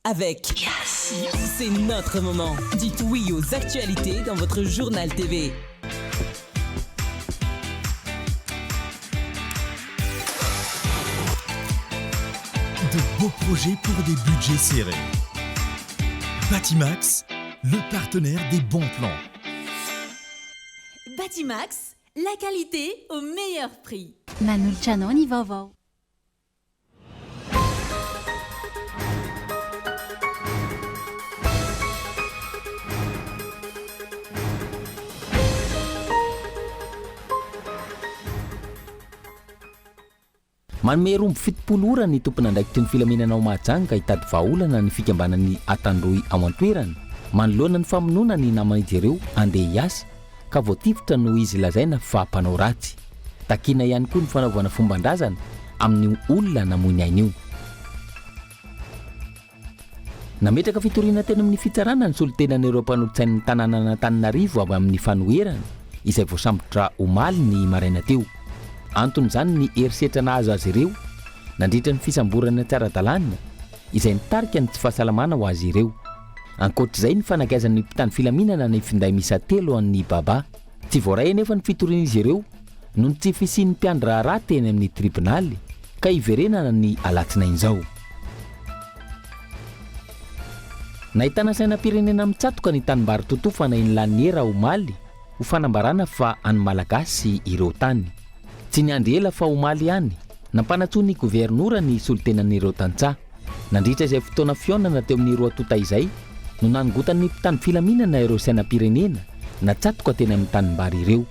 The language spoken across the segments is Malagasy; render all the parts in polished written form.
Avec Yes. C'est notre moment. Dites oui aux actualités dans votre journal TV. De beaux projets pour des budgets serrés. Batimax, le partenaire des bons plans. Batimax, la qualité au meilleur prix. Manolotra anao ny vaovao. Manome 72 ora ny tompon'andraikitry ny filaminana ao Mahajanga hitady vahaolana ny fikambanan'ny Atandroy ao an-toerana manoloana ny famonoana ny naman'izy ireo handeha hiasa ka voatifitra noho izy lazaina fa mpanao ratsy. Takiana ihany koa ny fanaovana fomban-drazana amin'io olona namoy ny ainy io. Nametraka fitoriana teny amin'ny fitsarana ny solontenan'ireo mpanolotsain'ny tanànan'Antananarivo avy amin'ny fanoherana, izay voasambotra omaly ny maraina teo. Anton'izany ny herisetra nahazo azy ireo nandritra ny fisamborana tsy ara-dalàna, izay nitarika ny tsy fahasalamana ho azy ireo. Ankoatr'izay ny fanagiazan'ny mpitandro filaminana ny finday miisa telo an'ny Baba. Tsy voaray anefa ny fitorian'izy ireo noho ny tsy fisian'ny mpiandry raharaha teny amin'ny tribonaly ka hiverenana ny alatsinainy izao. Nahitana sainam-pirenena mitsatoka ny tanimbary totofana eny Laniera omaly ho fanambarana fa an'ny Malagasy ireo tany. Tsy niandry ela fa omaly ihany, nampanantsoa ny governora ny solontenan'ireo tantsaha. Nandritra izay fotoana fihaonana teo amin'ny roa tonta izay no nanongotan'ny mpitandro filaminana ireo sainam-pirenena natsatoka teny amin'ny tanimbary ireo.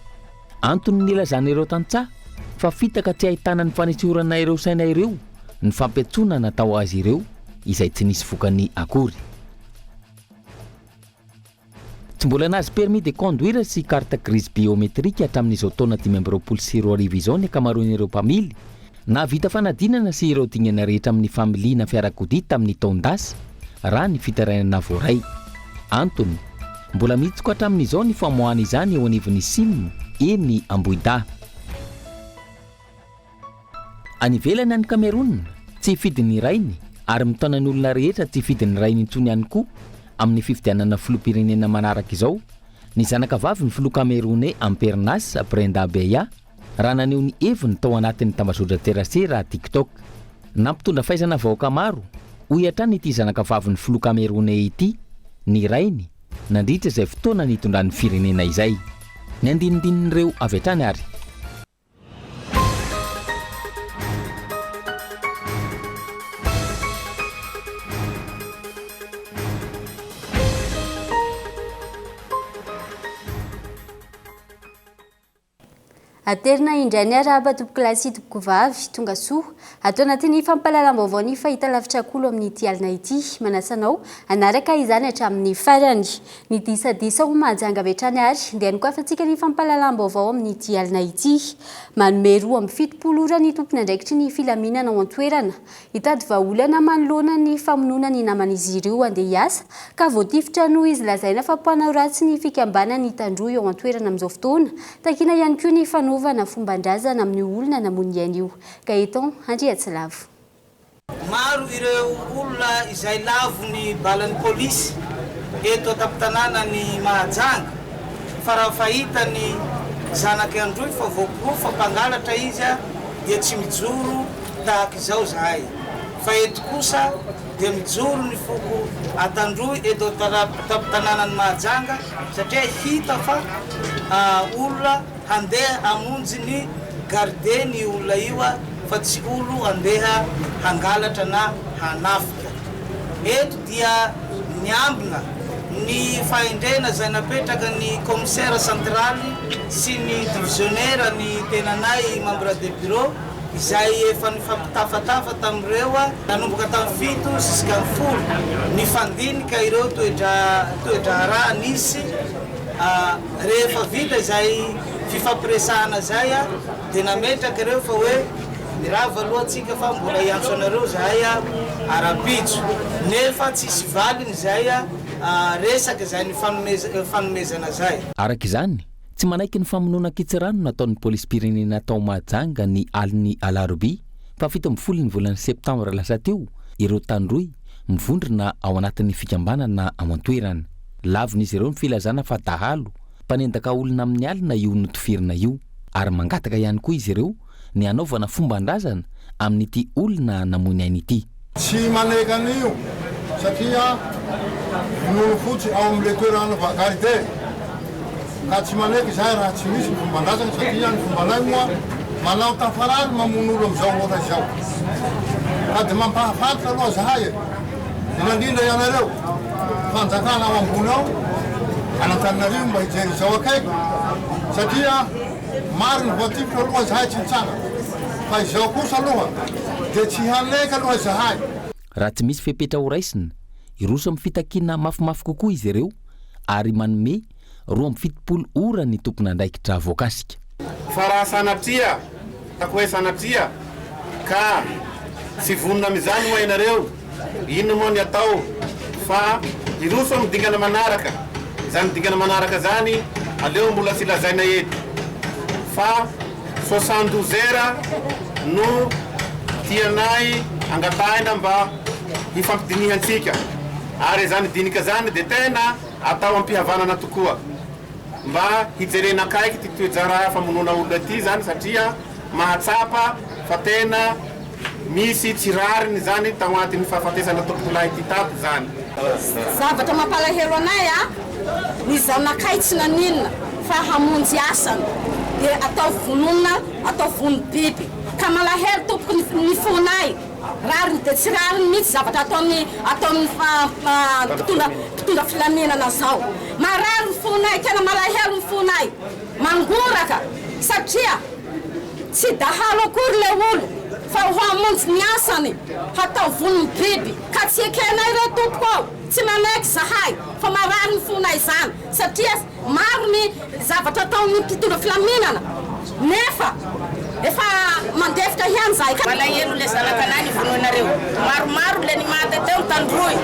Antony nilazan'ireo tantsaha fa fitaka tsy ahitana ny fanesorana ireo saina ireo ny fampiantsoana natao azy ireo izay tsy nisy vokany akory. Tsy mbola nahazo permis de conduire sy carte grise biométrique hatramin'izao taona 2025 izao ny ankamaroan'ireo mpamily nahavita fanadinana sy ireo dingana rehetra amin'ny familiana fiarakodia tamin'ny taon-dasa, raha ny fitarainana voaray. Antony, mbola mihitsoka hatramin'izao ny famoahana izany eo anivon'ny sim eny Ambohidahy. Any ivelany any Cameroun, tsy hifidy ny rainy ary mitaona ny olona rehetra tsy hifidy ny rainy intsony ihany koa amin'ny fifidianana filoham-pirenena manaraka izao ny zanakavavin'ny filoha Kameroney am-perinasa, Brenda Beya, raha naneho ny heviny tao anatin'ny tambazotran-tserasera TikTok. Nampitondra faisana vahoaka maro, hoy hatrany ity zanakavavin'ny filoha Kameroney ity, ny rainy, nandritra izay fotoana nitondrany firenena izay. Ny andinindinin'ireo avy hatrany ary. Aterina indray ny arahaba tompokolahy sy tompokovavy, tonga soa ato anatin'ny fampahalalam-baovao ny fahitalavitra Kolo amin'ity alina ity. Manasa anao hanaraka izany hatramin'ny farany. Ny disadisa ao Mahajanga avy hatrany ary dia nokafantsika ny fampahalalam-baovao amin'ity alina ity. Manome 72 ora ny tompon'andraikitry ny filaminana ao an-toerana Hitady vahaolana manoloana ny famonoana ny naman'izy ireo handeha hiasa ka voatifitra noho izy lazaina fa mpanao ratsy ny fikambanan'ny Tandroy ao an-toerana amin'izao fotoana. Takiana ihany koa ny fanaovana fomban-drazana amin'io olona namoy ny ainy io. Gaëtan Andriatsilavo. Maro ireo olona izay lavon'ny balan'ny polisy eto an-tampon-tanànan'i Mahajanga fa raha fahita ny zanak'i Androy fa voaporofo fa mpangalatra izy dia tsy mijoro Tahaka izao zahay fa eto kosa dia mijoro ny foko Antandroy eto an-tampon-tanànan'i Mahajanga satria hita fa olona handeha hamonjy ny garde-ny io olona io fa tsy olo handeha hangalatra na hanafika. Eto dia niambina ny fahendrena izay napetraka ny commissaire central sy ny divisionnaire ny tenanay membre de bureau izay efa nifampitafatafa tamin'ireo nanomboka tamin'ny fito jusqu'à folo nifandinika ireo toe-draharaha nisy. Rehefa vita izay fifampiresahana izay dia nametraka ireo fa hoe mirava aloha tsika fa mbola hiantso anareo izahay rahampitso nefa tsisy valiny izay resaka izay nifanomezana izay. Araka izany, Tsy manaiky ny famonoana an-kitsirano nataon'ny polisim-pirenena tao Mahajanga ny alin'ny alarobia faha 17 ny volana septambra lasa teo ireo Tandroy. mivondrona ao anatin'ny fikambanana ao an-toerana. Lavin'izy ireo ny filazana fa dahalo mpanendaka olona amin'ny alina io notifirina io ary mangataka ihany koa izy ireo ny hanaovana fomban-drazana amin'ity olona namoy ny ainy ity. Tsy manaiky an'io satria ronono fotsy ao amin'ilay toerana garde ka tsy manaiky izahay raha tsy misy ny fomban-drazana satria ny fombanay moa manao tafarary mamono olo amin'izao ora izao ka dia mampahafantatra aloha zahay e! Indrindra indrindra ianareo fanjakana ao ambony ao an'Antananarivo mba hijery izao akaiky satria Maro ny voatifitra aloha izahay tsy nitsangana fa izao kosa aloha dia tsy hanaiky aloha izahay. Raha tsy misy fepetra horaisina, hiroso amin'ny fitakiana mafimafy kokoa izy ireo ary manome 72 ora ny tompon'andraikitra voakasika. Fa raha sanatria, ataoko hoe sanatria, ka tsy vonona amin'izany moa ianareo, inona moa ny atao fa hiroso amin'ny dingana manaraka, izany dingana manaraka izany aleo mbola tsy lazaina eto fa 72 heures no tianay angatahina mba hifampidinihantsika ary izany dinika izany dia tena atao am-pihavanana tokoa mba hijerena akaiky ity toe-draharaha famonoana olona ity izany satria mahatsapa fa tena misy tsy rariny izany tao anatin'ny fahafatesana tompokolahy ity tato izany. Zavatra mampalahelo anay a, ny zanakay tsy naninona fa hamonjy asany dia atao vonona atao vono biby ka malahelo tompoko ny fonay, rariny dia tsy rariny mihitsy zavatra ataon'ny ataon'ny mpitondra mpitondra filaminana zao, marary ny fonay tena malahelo ny fonay, mangoraka satria. Tsy dahalo akory le olo fa ho hamonjy ny asany hatao vono biby ka tsy ekenay reo tompoko ô tsy manaiky zahay fa marary ny fonay zany satria maro ny zavatra ataon'ny mpitondra filaminana nefa efa mandefitra ihany zahay ka. Malahelo le zanakanay ny vonoinareo maromaro le nimaty teo Tandroy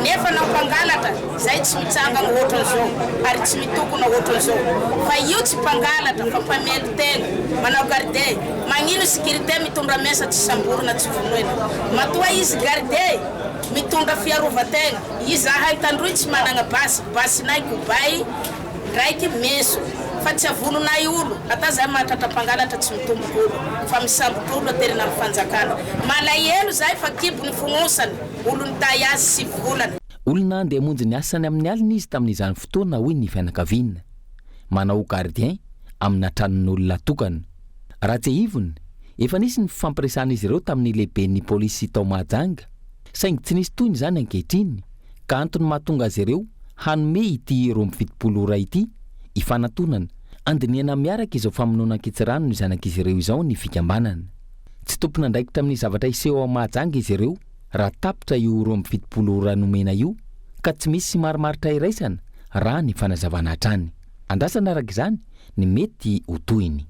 nefa nao mpangalatra Zay tsy mitsangana ohatran'izao ary tsy mitokona ohatran'izao fa io tsy mpangalatra fa mpamelo tena manao garde magnino sécurité mitondra mesa tsy samborina tsy vonoina matoa izy garde mitondra fiarovategna izahay tandroy tsy managna basy basinay kobay ndraiky meso fa tsy avononay olo ata zahay mahatratra mpangalatra tsy mitomboko olo fa misambotra olo aterina am fanjakana malahelo zahay fa kibo ny fognosany olo nitahy azy 9 volana. Olona handeha hamonjy ny asany amin'ny alina izy tamin'izany fotoana hoy ny fianakaviana. Manao gardien amina tranon'olona tokana. Raha tsiahivina, efa nisy ny fifampiresahan'izy ireo tamin'ny lehiben'ny polisy tao Mahajanga, saingy tsy nisy tohiny izany ankehitriny, ka antony mahatonga azy ireo hanome ity 72 ora ity hifanantonana, handinihana miaraka izao famonoana ankitsirano ny zanak'izy ireo izao ny fikambanana. Tsy tompon'andraikitra amin'ny zavatra hiseho ao Mahajanga izy ireo, raha tapitra io 72 ora nomena io ka tsy misy marimaritra iraisana raha ny fanazavana hatrany. Andrasana araka izany ny mety ho tohiny.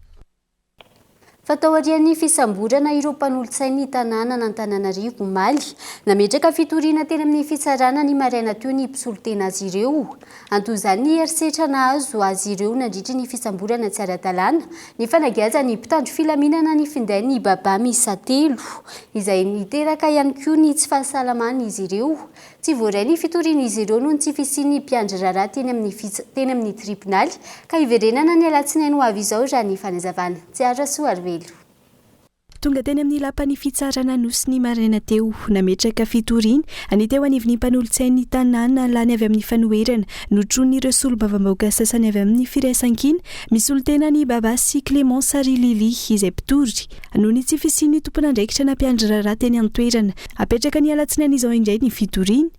Fa taorian'ny fisamborana ireo mpanolotsain'ny tanànan'Antananarivo omaly, nametraka fitoriana teny amin'ny fitsarana ny maraina teo ny mpisolo tena azy ireo. Anton'izany ny herisetra nahazo azy ireo nandritry ny fisamborana tsy ara-dalàna, ny fanagiazan'ny mpitandro filaminana ny findain'i Baba miisa telo, izay niteraka ihany koa ny tsy fahasalaman'izy ireo. Tsy voaray ny fitorian'izy ireo noho ny tsy fisian'ny mpiandry raharaha teny amin'ny teny amin'ny tribonaly, ka hiverenana ny alatsinainy ho avy izao raha ny fanazavana. Tsiaro Rasoarivelo. Tonga teny amin'ny lapan'ny fitsarana Anosy ny maraina teo, nametraka fitoriana ny teo anivon'ny mpanolotsain'ny tanàna lany avy amin'ny fanoherana, notronin'ireo solombavambahoaka sasany avy amin'ny Firaisankina, misolo tena an'i Baba sy Clémence ary Lily izay mpitory. Noho ny tsy fisian'ny tompon'andraikitra na mpiandry raharaha teny an-toerana, hapetraka ny alatsinainy izao indray ny fitoriana.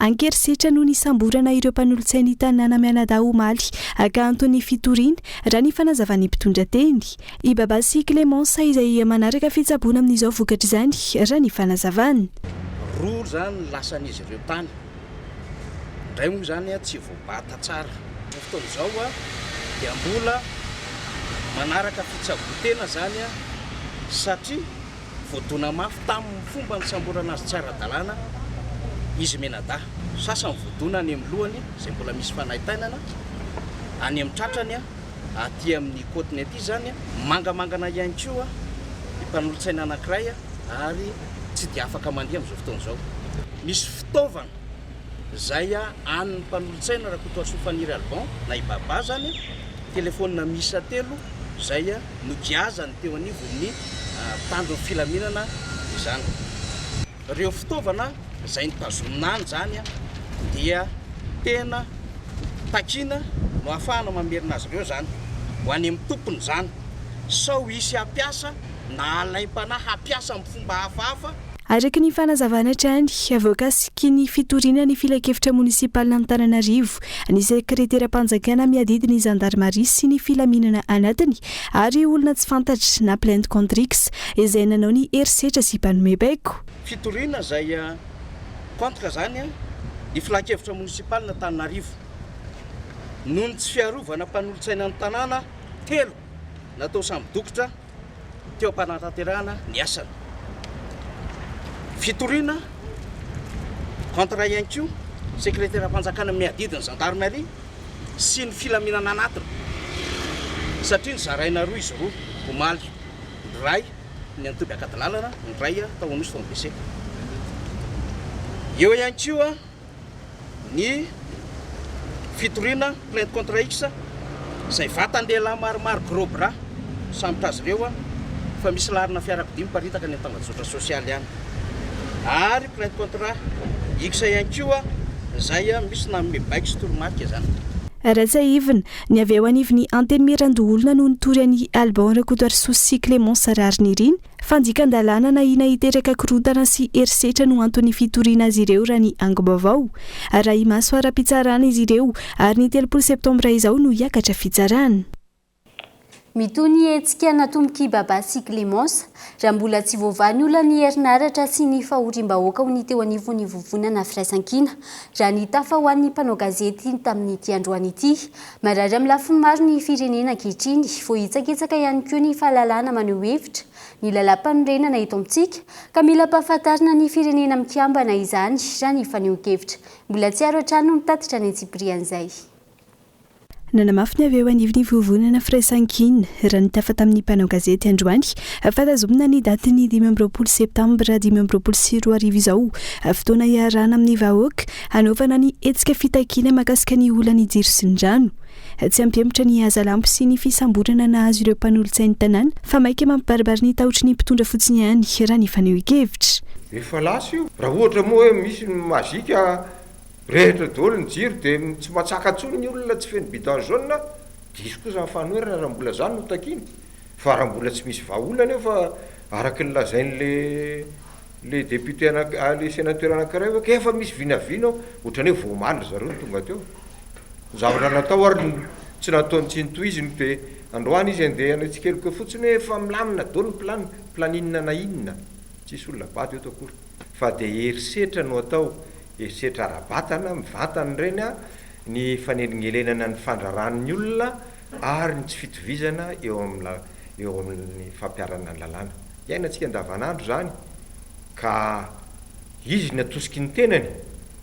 An-kerisetra no nisamborana ireo mpanolotsain'ny tanàna mianadahy omaly ka anton'ny fitoriana, raha ny fanazavan'ny mpitondra teny. I Baba sy Clémence izay manaraka fitsaboana amin'izao vokatr'izany, raha ny fanazavany. Roa izany ny lasan'izy ireo tany. Indray moa izany tsy voabata tsara. Amin'izao fotoana izao dia mbola manaraka fitsaboan-tena izany satria Voadona mafy tamin'ny fomba nisamborana azy tsy ara-dalàna izy mianadahy. Sasany voadona any amin'ny lohany izay mbola misy fanaintainana, any amin'ny tratrany, aty amin'ny côte-ny aty izany. Mangamangana ihany koa ny mpanolotsaina anankiray ary tsy dia afaka mandeha amin'izao fotoana izao. Misy fitaovana izay an'ny mpanolotsaina Rakotoarisoa Faniry Alban na i Baba izany, telefaonina miisa telo izay nogiazany teo anivon'ny mpitandro ny filaminana izany. Ireo fitaovana izay notazomina any izany dia tena takiana no ahafahana mamerina azy ireo izany ho any amin'ny tompony izany sao hisy hampiasa na halaim-panahy hampiasa amin'ny fomba hafahafa. Araka ny fanazavana hatrany, voakasiky ny fitoriana ny Filankevitra monisipalin'Antananarivo, ny sekreteram-panjakana miadidy ny zandarimaria sy ny filaminana anatiny ary olona tsy fantatra na plainte contre X izay nanao ny herisetra sy mpanome baiko. Fitoriana izay contre izany ny Filankevitra monisipalin'Antananarivo noho ny tsy fiarovana mpanolotsainan'ny tanàna telo natao sambo-dokotra teo am-panatanterahana ny asany. Fitoriana contre ihany koa sekreteram-panjakana miadidy ny zandarimaria sy ny filaminana anatiny satria nozaraina roa izy roa omaly, ny iray ny an'ny toby Ankadilalana, ny iray tao Anosy tao amin'ny BC. Eo ihany koa ny fitoriana plainte contre X izay vatan-dehilahy maromaro gros bras misambotra azy ireo fa misy laharana fiarakodia miparitaka any amin'ny tambajotra sosialy any ary plainte contre X ihany koa izay misy nanome baiko sy toromarika izany. Raha tsiahivina, ny avy eo anivon'ny Antenimierandoholona no nitory an'i Alban Rakotoarisoa sy Clémence Raharinirina, Fandikan-dalàna nahiana hiteraka korontana sy herisetra no anton'ny fitoriana azy ireo raha ny angom-baovao. Arahi-maso ara-pitsarana izy ireo ary ny 30 septambra izao no hiakatra fitsarana. Mitohy ny hetsika natombok'i Baba sy Clémence, raha mbola tsy voavaha ny olan'ny herinaratra sy ny fahoriam-bahoaka ho ny teo anivon'ny vovonana Firaisankina, raha ny tafa ho an'ny mpanao gazety tamin'ity androany ity. Marary amin'ny lafiny maro ny firenena ankehitriny. Voahitsakitsaka ihany koa ny fahalalahana maneho hevitra, ny lalàmpanorenana eto amintsika, ka mila ampahafantarina ny firenena mikambana izany, raha ny fanehoan-kevitra. Mbola tsy aro hatrany no mitatitra ny antsipirian'izay. Nanamafy ny avy eo anivon'ny Vovonana Firaisankina, raha nitafa tamin'ny mpanao gazety androany, fa tazomina ny datin'ny 25 septambra 2025 izao, fotoana iarahana amin'ny vahoaka, hanaovana ny hetsika fitakiana mahakasika ny olan'ny jiro sy ny rano. Tsy hampihemotra ny hazalambo sy ny fisamborana nahazo ireo mpanolotsain'ny tanàna fa maika mampibaribary ny tahotry ny mpitondra fotsiny ihany raha ny fanehoan-kevitra. Efa lasa io. Raha ohatra moa hoe misy ny mazika mirehitra daholo ny jiro dia tsy matsaka intsony ny olona tsy feno bidon jaune, diso koa izany fanoherana raha mbola izany no takiana. Fa raha mbola tsy misy vahaolana eo fa araka ny lazain'le Le député anaky le sénateur anakiray hoe k'efa misy vinavina ao, ohatrany hoe vao omaly ry zareo no tonga teo. Ny zavatra natao ary tsy nataony tsy notohiziny de androany izy andeha hanetsikeloka fotsiny hoe efa milamina daholo ny plan, plan inona na inona, tsisy olona bado eto akory. Fa de herisetra no atao, herisetra ara-batana, mivantana ireny an, ny fanelingelenana ny fandraran'ny olona ary ny tsy fitovizana eo amin'ny eo amin'ny fampiharana ny lalàna. Iainantsika andavanandro izany ka izy natosiky ny tenany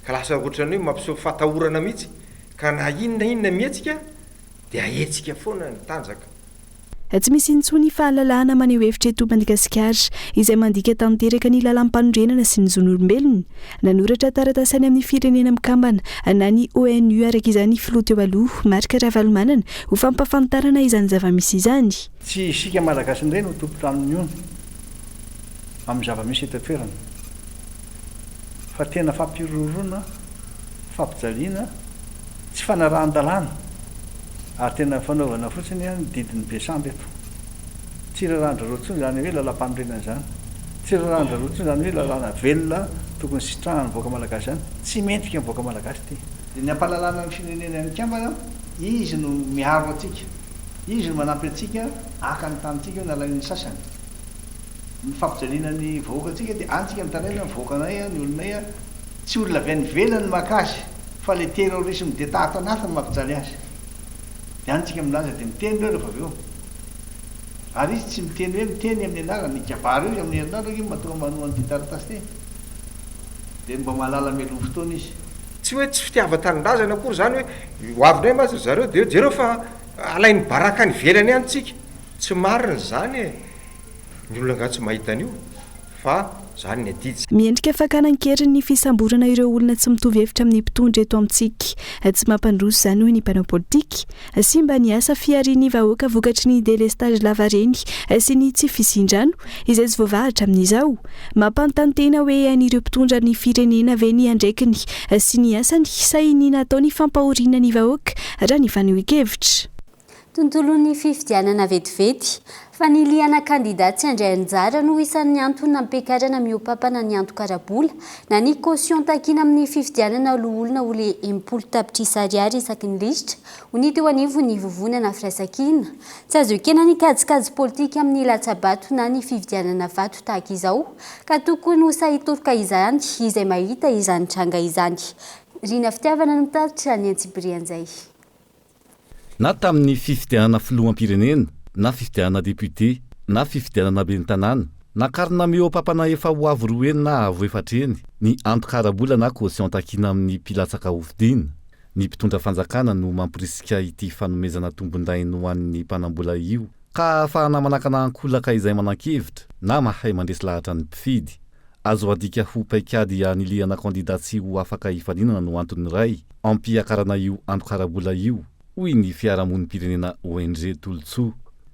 ka lasa ohatran'ny hoe mampiseho fahatahorana mihitsy ka na inona inona mihetsika dia ahetsika foana ny tanjaka. Tsy misy intsony fahalalahana maneho hevitra eto Madagasikara izay mandika tanteraka ny lalàmpanorenana sy ny zon'olombelona. Nanoratra taratasy any amin'ny Firenena Mikambana na ny ONU araka izany ny filoha teo aloha, Marc Ravalomanana, ho fampahafantarana izany zava-misy izany. Tsy isika Malagasy indray no tompon-tranon'ny ony amin'ny zava-misy eto an-toerana fa tena fampihorohoroana, fampijaliana, tsy fanarahan-dalàna ary tena fanaovana fotsiny ny didin'ny be samby eto. Tsy rarahan-dRareo intsony izany hoe lalàmpanorenana izany. Tsy rarahan-dRareo intsony izany hoe lalàna velona tokony sitrahan'ny vahoaka malagasy izany. Tsy mendrika ny vahoaka malagasy ity. Dia ny ampahalalana ny firenena mikambana, izy no miaro antsika. Izy no manampy antsika haka ny tanintsika io nalain'ny sasany. Ny fampijaliana ny vahoakantsika dia any tsika mitaraina ny vahoakanay ny olonay tsy olona avy any ivelany no maka azy fa le terrorisme d'etat ato anatiny no mampijaly azy. Dia any tsika milaza dia miteny ireo rehefa avy eo. Ary izy tsy miteny hoe miteny amin'ny anarany, ny kabary io izy amin'ny herinandro ange matoa manoa an'ity taratasy ity. Dia mba mahalala mialoha ny fotoana izy. Tsy hoe tsy fitiavan-tanindrazana akory izany hoe ho avy indray mantsy ry zareo dia jereo fa alainy baraka any ivelany any tsika. Tsy marina izany e! Ny olona angaha tsy mahita an'io fa. Zany ny adidy. Miendrika fakana an-keriny ny fisamborana ireo olona tsy mitovy hevitra amin'ny mpitondra eto amintsika. Tsy mampandroso izany hoy ny mpanao politika. Simba ny asa fiharian'ny vahoaka vokatry ny delestazy lavareny sy ny tsy fisian-drano izay tsy voavaha hatramin'izao. Mampanontany tena hoe hain'ireo mpitondra ny firenena ve ny andraikiny sy ny asany sa iniana atao ny fampahoriana ny vahoaka raha ny fanehoan-kevitra. Tontolon'ny fifidianana vetivety. Fanilihana kandida tsy handray anjara no isan'ny antony nampiakarana mihoa-pampana ny antoka ara-bola na ny caution takiana amin'ny fifidianana loholona ho le 60 tapitrisa ariary isaky ny lisitra, hoy ny teo anivon'ny Vovonana Firaisankina. Tsy azo ekena ny kajikajy politika amin'ny latsa-bato na ny fividianana vato tahaka izao ka tokony ho sahy hitoroka izany izay mahita izany tranga izany. Rina Fitiavana no mitatitra ny antsipirian'izay. Na tamin'ny fifidianana filoham-pirenena, na fifidianana depiote, na fifidianana ben'ny tanàna, nakarina mihoa-papana efa ho avo roa heny na avo efatra heny ny antoka ara-bola na caution takiana amin'ny mpilatsaka hofidiana. Ny mpitondra fanjakana no mamporisika ity fanomezana tombondahiny ho an'ny mpanambola io ka ahafahana manakana ankolaka izay manan-kevitra na mahay mandresy lahatra ny mpifidy. Azo adika ho paikady hanilihana kandida tsy ho afaka hifaninana no antony iray ampiakarana io antoka ara-bola io, hoy ny fiarahamonim-pirenena ONG Tolotsoa.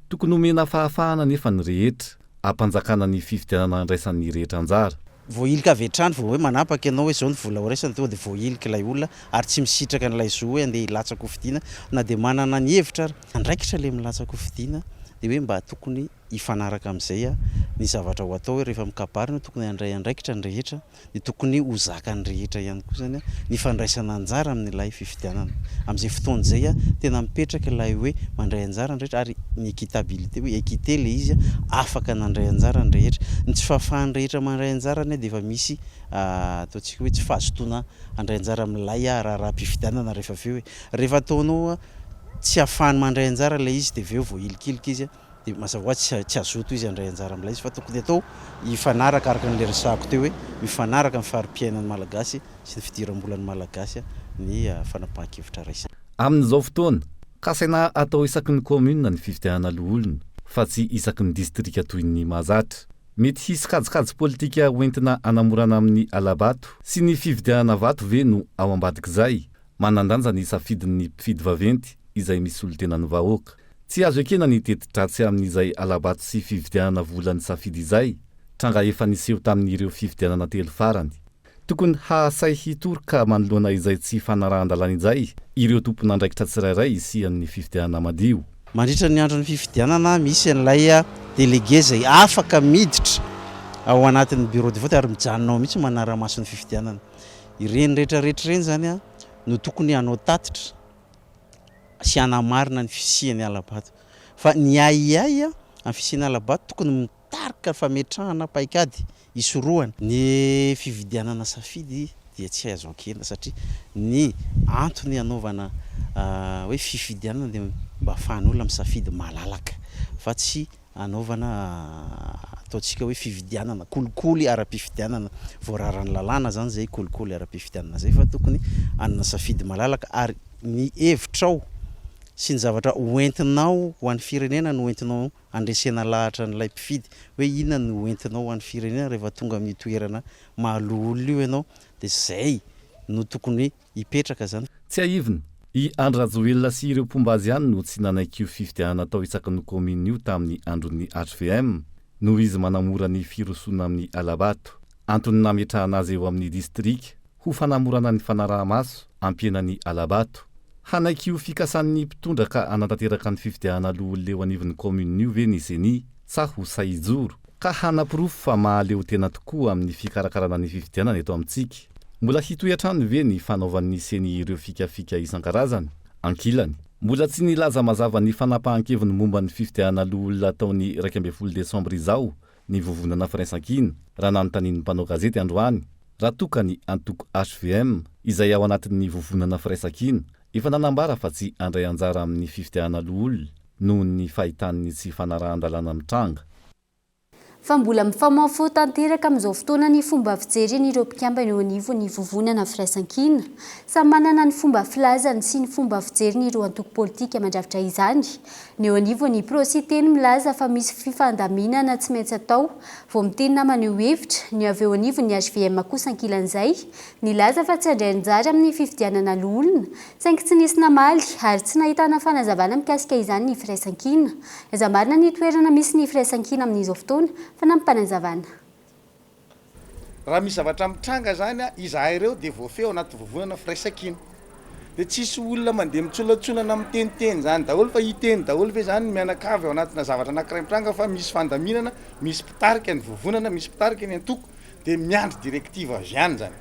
Tokony homena fahafahana anefa ny rehetra, hampanjakana ny fifidianana handraisan'ny rehetra anjara. Voahilika avy hatrany vao hoe manapaka ianao hoe izao ny vola horaisina tonga dia voahilika ilay olona ary tsy misitraka an'ilay zo hoe andeha hilatsaka hofidiana na dia manana ny hevitra ary. Andraikitra ilay milatsaka hofidiana dia hoe mba tokony hifanaraka amin'izay ny zavatra ho atao hoe rehefa mikabary no tokony handray andraikitra ny rehetra dia tokony ho zakan'ny rehetra ihany koa izany ny fandraisana anjara amin'ilay fifidianana. Amin'izay fotoana izay tena mipetraka ilay hoe mandray anjara ny rehetra ary ny équitabilité hoe équité ilay izy, afaka nandray anjara ny rehetra. Ny tsy fahafahan'ny rehetra mandray anjara anie dia efa misy ataontsika hoe tsy fahazotoana handray anjara amin'ilay raharaham-pifidianana rehefa avy eo e. Rehefa ataonao tsy ahafahany mandray anjara ilay izy dia avy eo voahilikilika izy. Dia mazava ho azy tsy hazoto izy handray anjara amin'ilay izy fa tokony atao hifanaraka araka an'ilay resahako teo hoe mifanaraka amin'ny fari-piainan'ny Malagasy sy ny fidiram-bolan'ny Malagasy ny fanapahan-kevitra raisina. Amin'izao fotoana, kasaina hatao isaky ny kaominina ny fifidianana loholona fa tsy isaky ny distrika toy ny mahazatra. Mety hisy kajikajy politika hoentina hanamorana amin'ny hala-bato sy ny fividianana vato ve no ao ambadik'izay? Manan-danja ny safidin'ny mpifidy vaventy izay misolo tena ny vahoaka. Tsy azo ekena ny teti-dratsy amin'izay hala-bato sy fividianana vola ny safidy izay, tranga efa niseho tamin'ireo fifidianana telo farany. Tokony hahasahy hitoroka manoloana izay tsy fanarahan-dalàna izay ireo tompon'andraikitra tsirairay hisian'ny fifidianana madio. Mandritra ny andron'ny fifidianana, misy an'ilay délégué izay afaka miditra ao anatin'ny bureau de vote ary mijanona ao mihitsy manara-maso ny fifidianana. Ireny rehetra rehetra ireny izany no tokony hanao tatitra sy hanamarina ny fisian'ny hala-bato. Fa ny ahiahy amin'ny fisian'ny hala-bato tokony mitarika fametrahana paikady hisorohana. Ny fividianana safidy dia tsy azo ekena satria ny antony hanaovana hoe fifidianana dia mba ahafahan'olona misafidy malalaka fa tsy anaovana ataontsika hoe fividianana, kolikoly ara-pifidianana, voararan'ny lalàna izany izay kolikoly ara-pifidianana izay fa tokony hanana safidy malalaka ary ny hevitrao sy ny zavatra hoentinao ho an'ny firenena no hoentinao handresena lahatra an'ilay mpifidy hoe inona no hoentinao ho an'ny firenena rehefa tonga amin'io toerana maha loholona io ianao dia izay no tokony hipetraka izany. Tsiahivina, i Andry Rajoelina sy ireo mpomba azy ihany no tsy nanaiky io fifidianana atao isaky ny kaominina io tamin'ny andron'ny hvm, noho izy manamora ny firosoana amin'ny hala-bato. Antony nametrahana azy eo amin'ny distrika, ho fanamorana ny fanaraha-maso, hampihena ny hala-bato. Hanaiky io fikasan'ny mpitondra ka hanatanteraka ny fifidianana loholona eo anivon'ny kaominina io ve ny Ceni sa ho sahy hijoro? Ka hanaporofo fa mahaleo tena tokoa amin'ny fikarakarana ny fifidianana eto amintsika. Mbola hitohy hatrany ve ny fanaovan'ny Ceni ireo fikafika isan-karazany? Ankilany, mbola tsy nilaza mazava ny fanapahan-keviny momba ny fifidianana loholona atao ny 11 desambra izao ny Vovonana Firaisankina, raha nanontanian'ny mpanao gazety androany raha toa ka ny antoko hvm, izay ao anatin'ny Vovonana Firaisankina, efa nanambara fa tsy handray anjara amin'ny fifidianana loholona noho ny fahitany ny tsy fanarahan-dalàna mitranga. Fa mbola mifamahofaho tanteraka amin'izao fotoana ny fomba fijerin'ireo mpikambana eo anivon'ny Vovonana Firaisankina. Samy manana ny fomba filazany sy ny fomba fijeriny ireo antoko politika mandrafitra izany. Ny eo anivon'ny Pro-Siteny milaza fa misy fifandaminana tsy maintsy atao vao miteny na maneho hevitra, ny avy eo anivon'ny hvm kosa ankilan'izay nilaza fa tsy handray anjara amin'ny fifidianana loholona saingy tsy nisy namaly ary tsy nahitana fanazavana mikasika izany ny Firaisankina. Aiza marina ny toerana misy ny Firaisankina amin'izao fotoana? Fanampim-panazavana. Raha misy zavatra mitranga izany, izahay ireo dia voafehy ao anaty vovonana Firaisankina. Dia tsisy olona mandeha mitsolatsolana miteniteny izany daholo fa hiteny daholo ve izany ny mianakavy ao anatina zavatra anankiray mitranga fa misy fandaminana, misy mpitarika ny vovonana, misy mpitarika ny antoko dia miandry directive avy any izany.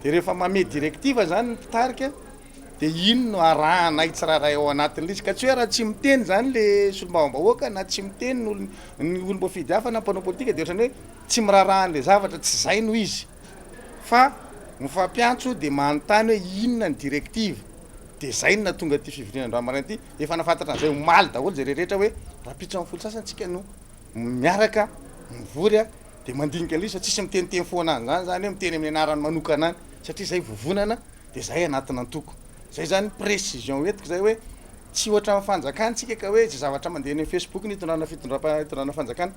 Dia rehefa mamehy directive izany ny mpitarika dia iny no arahanay tsirairay ao anatin'ilay izy. Ka tsy hoe raha tsy miteny izany ilay solombavambahoaka na tsy miteny ny olon- ny olom-boafidy hafa na mpanao politika dia ohatran'ny hoe tsy miraharaha an'ilay zavatra, tsy izay no izy. Fa mifampiantso dia manontany hoe inona ny directive. Dia izay no nahatonga ity fivoriana androany maraina ity. Efa nahafantatra an'izay omaly daholo izay rehetra hoe rahampitso amin'ny 10 sasany tsika no miaraka mivory Dia mandinika an'ilay izy fa tsisy miteniteny foana an'izany zany hoe miteny amin'ny anarany manokana any satria zay vovonana dia zay anatina antoko. Zay zany précision entiko zay hoe tsy ohatran'ny fanjakana tsika ka hoe zay zavatra mandeha any amin'ny facebook no itondrana fitondram-pa itondrana fanjakana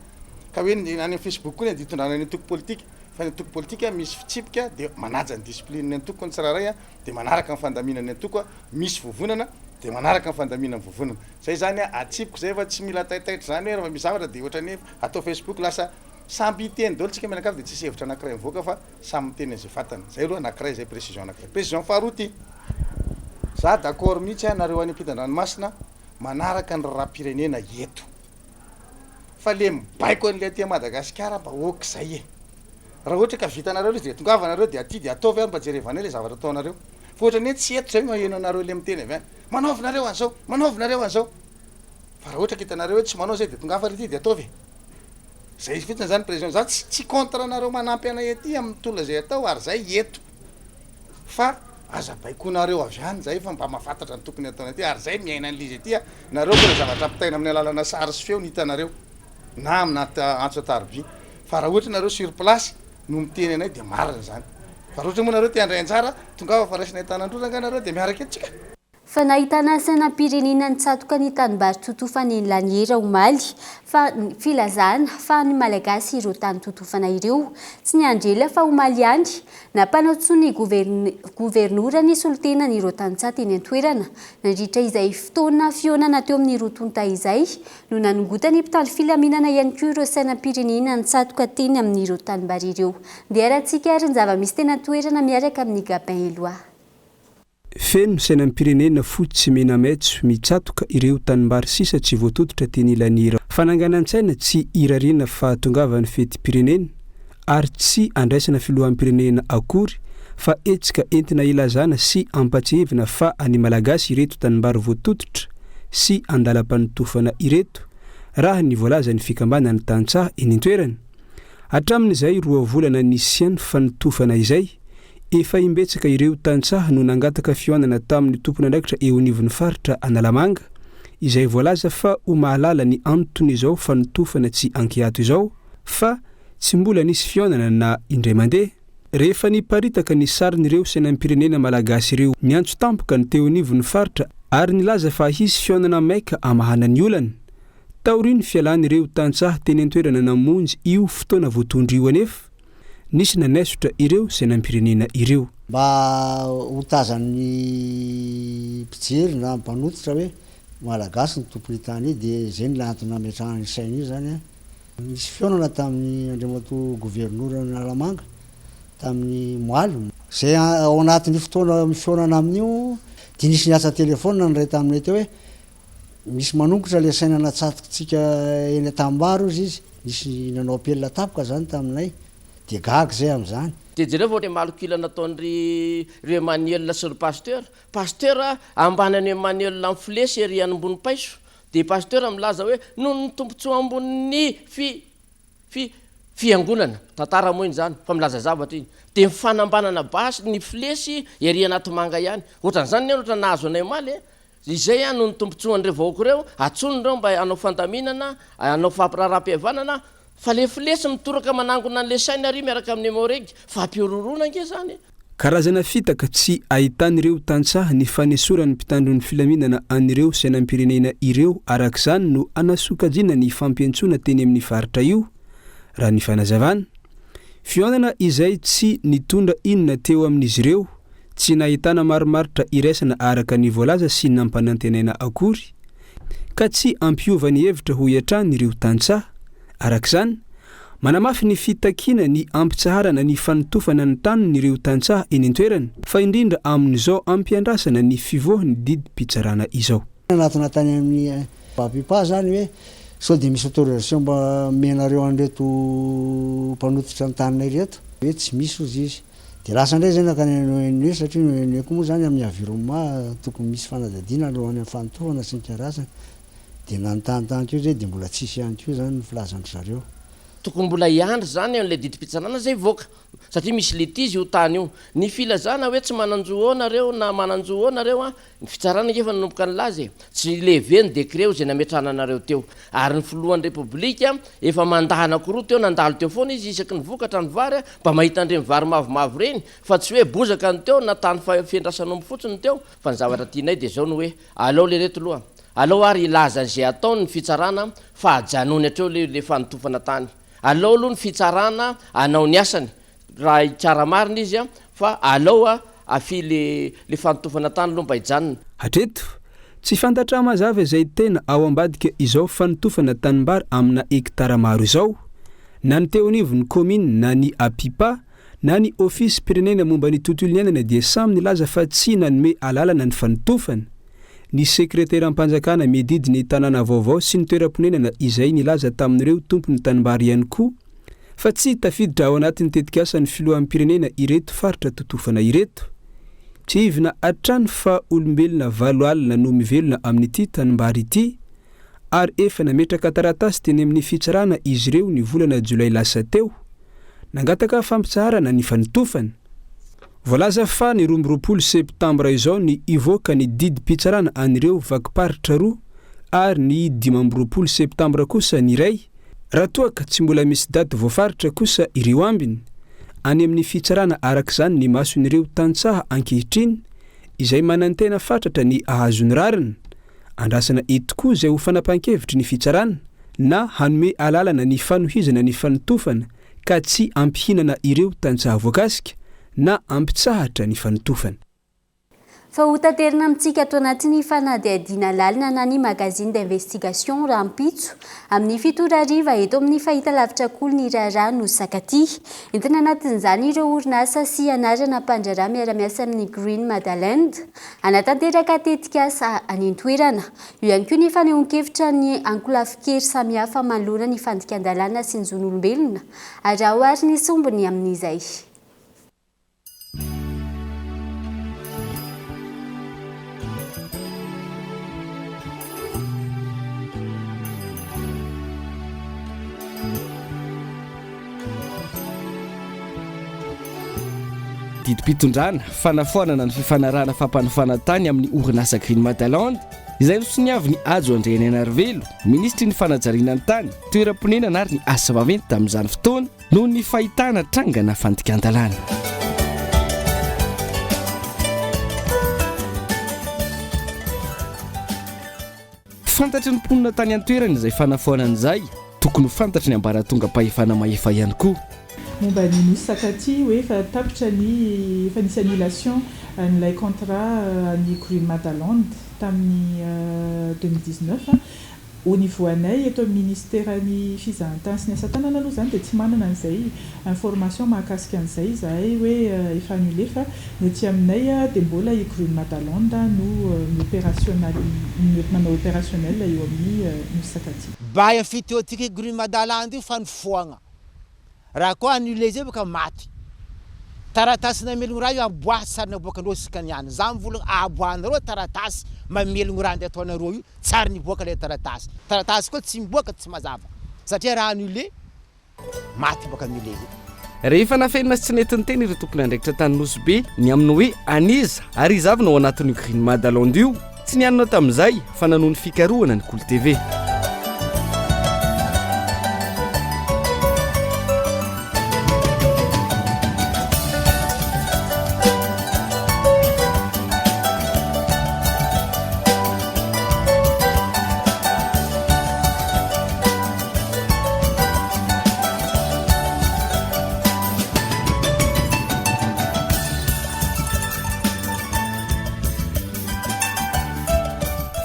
ka hoe ny any amin'ny facebook koa ny andeha itondrana ny antoko politika fa ny antoko politika misy fitsipika dia manaja ny discipline ny antoko ny tsirairay a dia manaraka ny fandaminan'ny antoko a misy vovonana dia manaraka ny fandaminan'ny vovonana. Zay zany a atsipiko zay fa tsy mila taitaitra zany hoe rehefa misy zavatra dia ohatran'ny hoe Atao Facebook lasa samby hiteny daholo tsika mianakavy dia tsisy hevitra anakiray mivoaka fa samy miteny an'izay fantany. Zay aloha anakiray zay précision anakiray. Précision faharoa ty, za d'accord mihitsy a nareo any ampitan-dranomasina manaraka ny raharaham-pirenena eto. Fa le mibaiko an'le aty Madagasikara mba ok zay e. Raha ohatra ka vitanareo le izy dia tongava nareo dia aty dia ataovy ary mba jerevanay le zavatra ataonareo. Fa ohatran'ny hoe tsy eto zay no aheno anareo le miteny avy any. Manaovy nareo an'izao, manaovy nareo an'izao. Fa raha ohatra ka hitanareo hoe tsy manao zay de tongava ary ity de ataovy e! Zay fotsiny zany président, za tsy tsy contre anareo manampy anay aty amin'ny tolona zay atao ary zay eto fa aza baikoinareo avy any zay fa mba mahafantatra ny tokony ataonay aty ary zay miaina an'le izy aty a, nareo mbola zavatra ampitaina amin'ny alalana sary sy feo no hitanareo na amina antso an-tarobia fa raha ohatra nareo sur place no miteny anay de marina zany fa raha ohatra moa nareo te handray anjara tongava fa raisinay an-tanan-droa rangahy nareo de miaraka eto tsika. Fa nahitana sainam-pirenena nitsatoka ny tanimbary totofana eny Laniera omaly, fa filazana fa an'ny Malagasy ireo tany totofana ireo. Tsy niandry ela fa omaly ihany, nampanantsoin'ny governora ny solontenan'ireo tantsaha teny an-toerana. Nandritra izay fotoana fihaonana teo amin'ny roa tonta izay no nanongotan'ny mpitandro filaminana ihany koa ireo sainam-pirenena nitsatoka teny amin'ireo tanimbary ireo. Ndeha arahantsika ary ny zava-misy teny an-toerana miaraka amin'i Gabin Eloi. Feno sainam-pirenena fotsy mena maitso mitsatoka ireo tanimbary sisa tsy voatototra teny Ilanira. Fananganan-tsaina tsy irariana fahatongavan'ny fetim-pirenena ary tsy andraisana filoham-pirenena akory fa hetsika entina ilazana sy ampatsiahivina fa an'ny Malagasy ireto tanimbary voatototra sy andalam-panotofana ireto, raha ny voalazan'ny fikambanan'ny tantsaha eny an-toerana. Hatramin'izay roa volana nisian'ny fanotofana izay, Efa imbetsaka ireo tantsaha no nangataka fihaonana tamin'ny tompon'andraikitra eo anivon'ny faritra Analamanga, izay voalaza fa ho mahalala ny anton'izao fanotofana tsy ankiato izao, fa tsy mbola nisy fihaonana na indray mandeha. Rehefa niparitaka ny sarin'ireo sainam-pirenena malagasy ireo niantso tampoka ny teo anivon'ny faritra ary nilaza fa hisy fihaonana maika hamahana ny olana. Taorian'ny fialan'ireo tantsaha teny an-toerana namonjy io fotoana voatondro io anefa, Nisy nanaisotra ireo sainam-pirenena ireo. Mba ho tazan'ny mpijery na mpanototra hoe Malagasy ny tompon'io tany io dia izay no antony nametrahana io saina io izany an. Nisy fihaonana tamin'ny Andriamatoa Governora Analamanga tamin'ny omaly. Izay ao anatin'io fotoana fihaonana amin'io dia nisy niantsa telefaonina ny iray taminay teo hoe Misy manongotra ilay saina natsatokintsika eny an-tanimbary hozy izy, nisy nanao appel tampoka zany taminay, dia gaga izay amin'izany. Dia jereo fa malok'ila nataon-dry ry Emmanuel sy ry Pasteur. Pasteur ambany an'i Emmanuel amin'ny flesy ery ambony paiso. Dia Pasteur milaza hoe noho ny tombontsoa ambonin'ny fi fi fiangonana. Tantara moa iny izany fa milaza zavatra iny. Dia ny fanambanana basy ny flesy ery anaty manga ihany. Ohatran'izany ny ohatra nahazo anay omaly e. Izay no ny tombontsoan'ireo vahoaka ireo, atsony ireo mba hanao fandaminana, hanao fampiraharaham-pihavanana. Fa le flesy mitoraka manangona an'le saina ary miaraka amin'ny Emoreg, fampihorohoroana ange zany e! Karazana fitaka tsy ahitan'ireo tantsaha ny fanesoran'ny mpitandro ny filaminana an'ireo sainam-pirenena ireo arak'izany no anasokajiana ny fampiantsoana teny amin'ny faritra io, raha ny fanazavana. Fihaonana izay tsy nitondra inona teo amin'izy ireo, tsy nahitana marimaritra iraisana araka ny voalaza sy nampanantenaina akory, ka tsy hampiova ny hevitra hoy hatrany ireo tantsaha. Araka izany, manamafy ny fitakiana ny hampitsaharana ny fanotofana ny taniny ireo tantsaha eny an-toerana, fa indrindra amin'izao ampiandrasana ny fivoahan'ny didim-pitsarana izao. Nanatona tany amin'ny Apipa zany hoe sao dia misy autorisation mba omenareo an'ireto mpanototra ny taninay ireto? Hoe tsy misy hozy izy. Dia lasa indray izay nankany amin'ny ONE satria ny ONE koa moa izany amin'ny environnement tokony misy fanadihadiana alohan'ny fanotofana sy ny karazany. Dia nanontany tany koa izay dia mbola tsisy ihany koa izany ny filazan-dry zareo. Tokony mbola hiandry izany an'ilay didim-pitsarana izay hivoaka satria misy litige io tany io. Ny filazana hoe tsy manan-jo eo nareo na manan-jo eo nareo an, ny fitsarana ange efa nanomboka nilaza e! Tsy lever ny décret io izay nametrahana anareo teo. Ary ny filohan'ny Repoblika efa mandat anankiroa teo nandalo teo foana izy isaky ny vokatra ny vary mba mahita an'ireny vary mavomavo ireny fa tsy hoe bozaka ny teo na tany fiandrasan'omby fotsiny ny teo fa ny zavatra tianay dia izao ny hoe alao lereto loha alao ary hilaza an'izay ataony ny fitsarana fa ajanony hatreo le le fanotofana tany alao aloha ny fitsarana hanao ny asany raha hitsara marina izy fa alao afy le le fanotofana tany aloha mba hijanona. Hatreto, tsy fantatra mazava izay tena ao ambadika izao fanotofana tanimbary amina hektara maro izao. Na ny teo anivon'ny kaominina na ny Apipa na ny Ofisim-pirenena momba ny tontolo iainana dia samy nilaza fa tsy nanome alalana ny fanotofana. Ny sekreteram-panjakana miadidy ny tanàna vaovao sy ny toeram-ponenana izay nilaza tamin'ireo tompon'ny tanimbary ihany koa fa tsy tafiditra ao anatin'ny tetikasan'ny filoham-pirenena ireto faritra totofana ireto. Tsiahivina hatrany fa olombelona 80 no mivelona amin'ity tanimbary ity ary efa nametraka taratasy teny amin'ny fitsarana izy ireo ny volana jolay lasa teo nangataka fampitsaharana ny fanotofana. Voalaza fa ny 22 septambra izao ny hivoaka ny didim-pitsarana an'ireo vakim-paritra roa ary ny 25 septambra kosa ny iray, raha toa ka tsy mbola misy daty voafaritra kosa ireo ambiny. Any amin'ny fitsarana araka izany ny mason'ireo tantsaha ankehitriny izay manantena fatratra ny hahazo ny rariny. Andrasana eto koa izay ho fanapahan-kevitry ny fitsarana na hanome alalana ny fanohizana ny fanotofana ka tsy hampihinana ireo tantsaha voakasika na hampitsahatra ny fanotofana. Fa ho taterina amintsika ato anatin'ny fanadihadiana lalina na ny magazine d'investigation rahampitso amin'ny 7 ora hariva eto amin'ny fahitalavitra Kolo ny raharaha Nosy Sakatia. Entina anatin'izany ireo orinasa sy anarana mpandraharaha miara-miasa amin'ny Green Madaland hanatanteraka tetikasa any an-toerana. Eo ihany koa ny fanehoan-kevitra ny ankolafin-kery samihafa manoloana ny fandikan-dalàna sy ny zon'olombelona. Araho ary ny sombiny amin'izay. Didim-pitondrana, fanafoanana ny fifanarahana fampanofana tany amin'ny orinasa Green Madaland, izay nosoniavin'i Hajo Andrianainarivelo, minisitry ny fanajariana ny tany, toeram-ponenana ary ny asa vaventy tamin'izany fotoana, Noho ny fahitana trangana fandikan-dalàna. Fantatry ny mponina tany an-toerana izay fanafoanana izay, tokony ho fantatry ny ambaratongam-pahefana mahefa ihany koa. Momba ny Nosy Sakatia hoe efa tapitra ny efa nisy annulation an'ilay contrat an'i Green Madaland tamin'ny 2019. Au niveau anay eto amin'ny ministeran'ny fizahantany sy ny asa tanana aloha izany dia tsy manana an'izay information mahakasika an'izay izahay hoe efa annulé fa ny aty aminay dia mbola i Green Madaland no mi-operational manao opérationnel eo amin'ny Nosy Sakatia. Bail fiteotique Green Madaland io fa nifoagna. Raha koa annulé zay boka maty. Taratasy namelogno raha io aboahy tsary naboakanareo isaka niany. Za mivolagna aboahanareo taratasy mamelogno raha ndeha ataonareo io tsary niboaka le taratasy. Taratasy koa tsy miboaka tsy mazava satria raha annulé maty boka annulé zay. Rehefa nafenina sy tsy nety niteny ireo tompon'andraikitra tany Nosy Be ny amin'ny hoe an'iza ary iza avy no ao anatin'io Green Madaland io, tsy nianona tamin'izay fa nanohy ny fikarohana ny Kolo TV.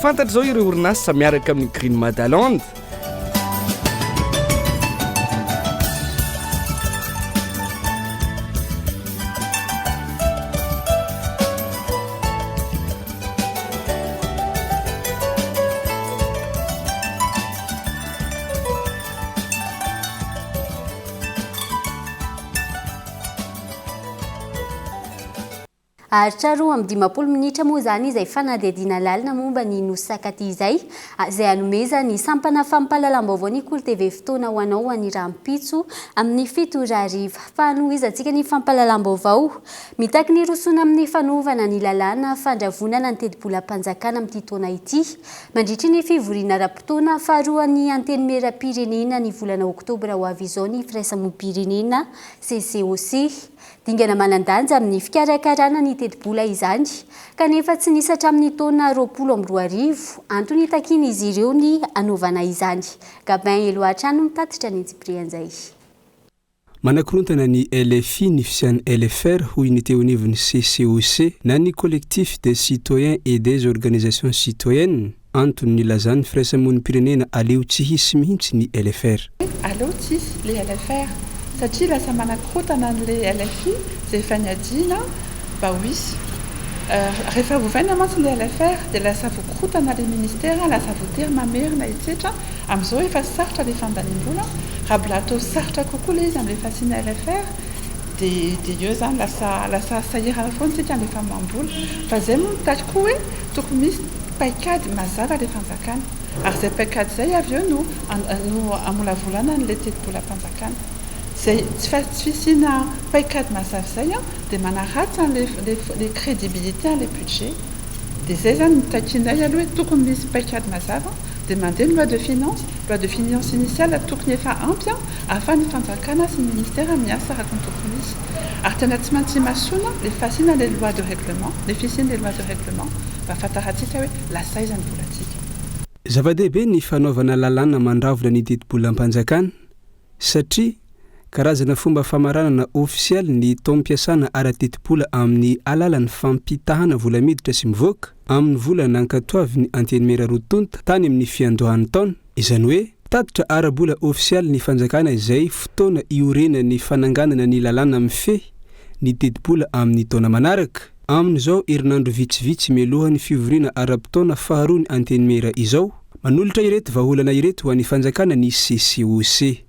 Fantatra izao ireo orinasa miaraka amin'ny Green Madaland. Haharitra 52 minitra moa izany izay fanadihadiana lalina momba ny Nosy Sakatia izay, izay hanomezan'ny sampana fampahalalam-baovao ny Kolo TV fotoana ho anao ho an'ny rahampitso amin'ny 7 ora hariva. Fanohizantsika ny fampahalalam-baovao. Mitaky ny hirosoana amin'ny fanovana ny lalàna fandravonana ny tetibolam-panjakana amin'ity taona ity. Mandritry ny fivoriana ara-potoana faharoan'ny Antenimierampirenena ny volana oktobra ho avy izao ny firaisamonim-pirenena, CCOC. Dingana manan-danja amin'ny fikarakarana ny tetibola izany, kanefa tsy nisy hatramin'ny taona 2020, antony itakian'izy ireo ny hanaovana izany. Gabin Eloi hatrany no mitatitra ny antsipirian'izay. Manakorontana ny LFI ny fisian'ny LFR, hoy ny teo anivon'ny CCOC, na ny Collectif des citoyens et des organisations citoyennes. Antony nilazan'ny firaisamonim-pirenena aleo tsy hisy mihitsy ny LFR. Aleo tsy hisy le LFR satria lasa manakorontana an'le LFI izay efa niadiana mba ho hisy. Rehefa ovaina mantsy le LFR dia lasa voakorontana le ministera, lasa voatery mamerina etsetra. Amin'izao efa sarotra le fandaniam-bola, raha mbola atao sarotra kokoa le izy amin'le fasiana LFR dia dia eo izany lasa lasa sahirana foana isika amin'le famoaham-bola. Fa izay moa mitaky koa hoe tokony misy paikady mazava ilay fanjakana ary izay paikady izay avy eo no no hamolavolana an'ilay tetibolam-panjakana. Izay tsy fa tsy fisiana paikady mazava izay an dia manaratsy an'ilay ilay ilay crédibilité an'ilay budget. Dia izay izany no takianay aloha hoe tokony misy paikady mazava dia mandeha ny loi de finance, loi de finance initiale tokony efa ampy an ahafahan'ny fanjakana sy ny ministera miasa araka ny tokony izy. Ary tena tsy maintsy imasoana ilay fasiana ilay loi de règlement, ilay fisian'ilay loi de règlement. Mba ahafantarantsika hoe lasa aiza ny volantsika. Zava-dehibe ny fanaovana lalàna mandravona ny tetibolam-panjakana satria karazana fomba famaranana ofisialy ny taom-piasana ara-tetibola amin'ny alalan'ny fampitahana vola miditra sy mivoaka amin'ny vola nankatoavin'ny Antenimiera roa tonta tany amin'ny fiandohan'ny taona. Izany hoe, tatitra ara-bola ofisialy ny fanjakana izay fotoana iorenan'ny fananganana ny lalàna mifehy ny tetibola amin'ny taona manaraka. Amin'izao herinandro vitsivitsy mialoha ny fivoriana ara-potoana faharoa ny Antenimiera izao, manolotra ireto vahaolana ireto ho an'ny fanjakana ny CCOC.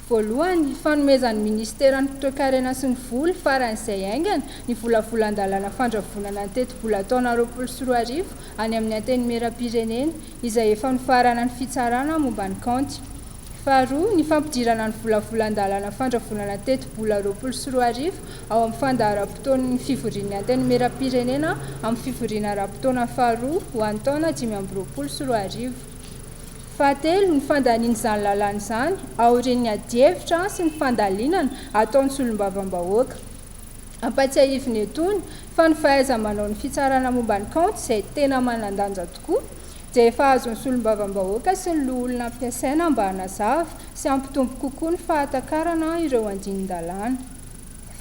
Voalohany, fanomezan'ny Minisiteran'ny Toekarena sy ny Vola faran'izay haingana ny volavolan-dalàna fandravonana ny tetibola taona 2020 any amin'ny Antenimierampirenena izay efa nofaranan'ny fitsarana momba ny kaonty. Faharoa, ny fampidirana ny volavolan-dalàna fandravonana tetibola 2020 ao amin'ny fandaharam-potoan'ny fivorian'ny Antenimierampirenena amin'ny fivoriana ara-potoana faharoa ho an'ny taona 2025. Fahatelo, ny fandaniana izany lalàna izany aorian'ny adihevitra sy ny fandalinana ataon'ny Solombavambahoaka. Ampatsiahivina etoana fa ny fahaiza-manao ny fitsarana momba ny kaonty izay tena manan-danja tokoa dia efa azon'ny solombavambahoaka sy ny loholona ampiasaina mba hanazava sy hampitombo kokoa ny fahatakarana ireo andinin-dalàna.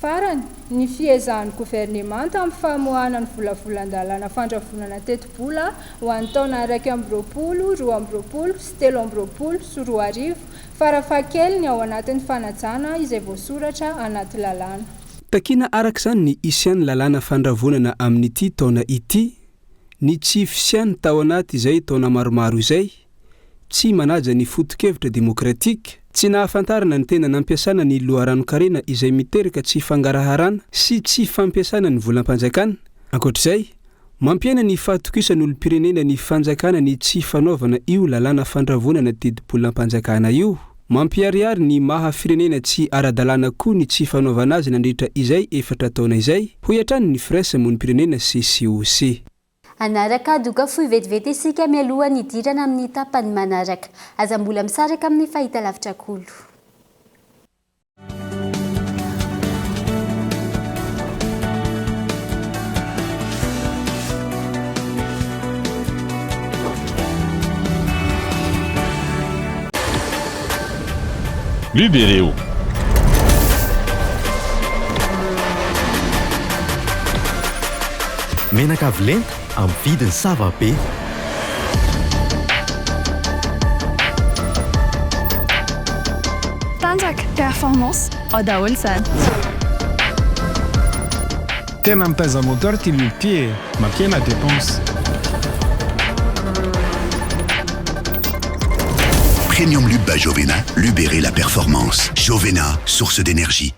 Farany, ny fiezahan'ny governemanta amin'ny famoahana ny volavolan-dalàna fandravonana tetibola ho an'ny taona 21, 22 sy 2023 Farafahakeliny ao anatin'ny fanajana izay voasoratra anaty lalàna. Takiana araka izany ny hisian'ny lalàna fandravonana amin'ity taona ity, ny tsy fisiany tao anaty izay taona maromaro izay, tsy manaja ny foto-kevitra demokratika, tsy nahafantarana ny tena nampiasana ny loharanon-karena izay miteraka tsy fangaraharana sy tsy fampiasana ny volam-panjakana. Ankoatra izay, Mampihena ny fahatokisan'ny olom-pirenena ny fanjakana ny tsy fanaovana io lalàna fandravonana tetibolam-panjakana io. Mampiharihary ny maha firenena tsy ara-dalàna koa ny tsy fanaovana azy nandritra izay efatra taona izay, hoy hatrany ny firaisamonim-pirenena CCOC. Hanaraka doka fohy vetivety isika mialohan'ny hidirana amin'ny tapany manaraka. Aza mbola misaraka amin'ny fahitalavitra Kolo. Libereo. Menaka avo lenta amin'ny vidiny sava be. Performance, ao daholo izany. Tena mitaiza moteur ty lube ty e! Mampihena dépense. Premium Lube by Jovena, libérez la performance. Jovena, source d'énergie.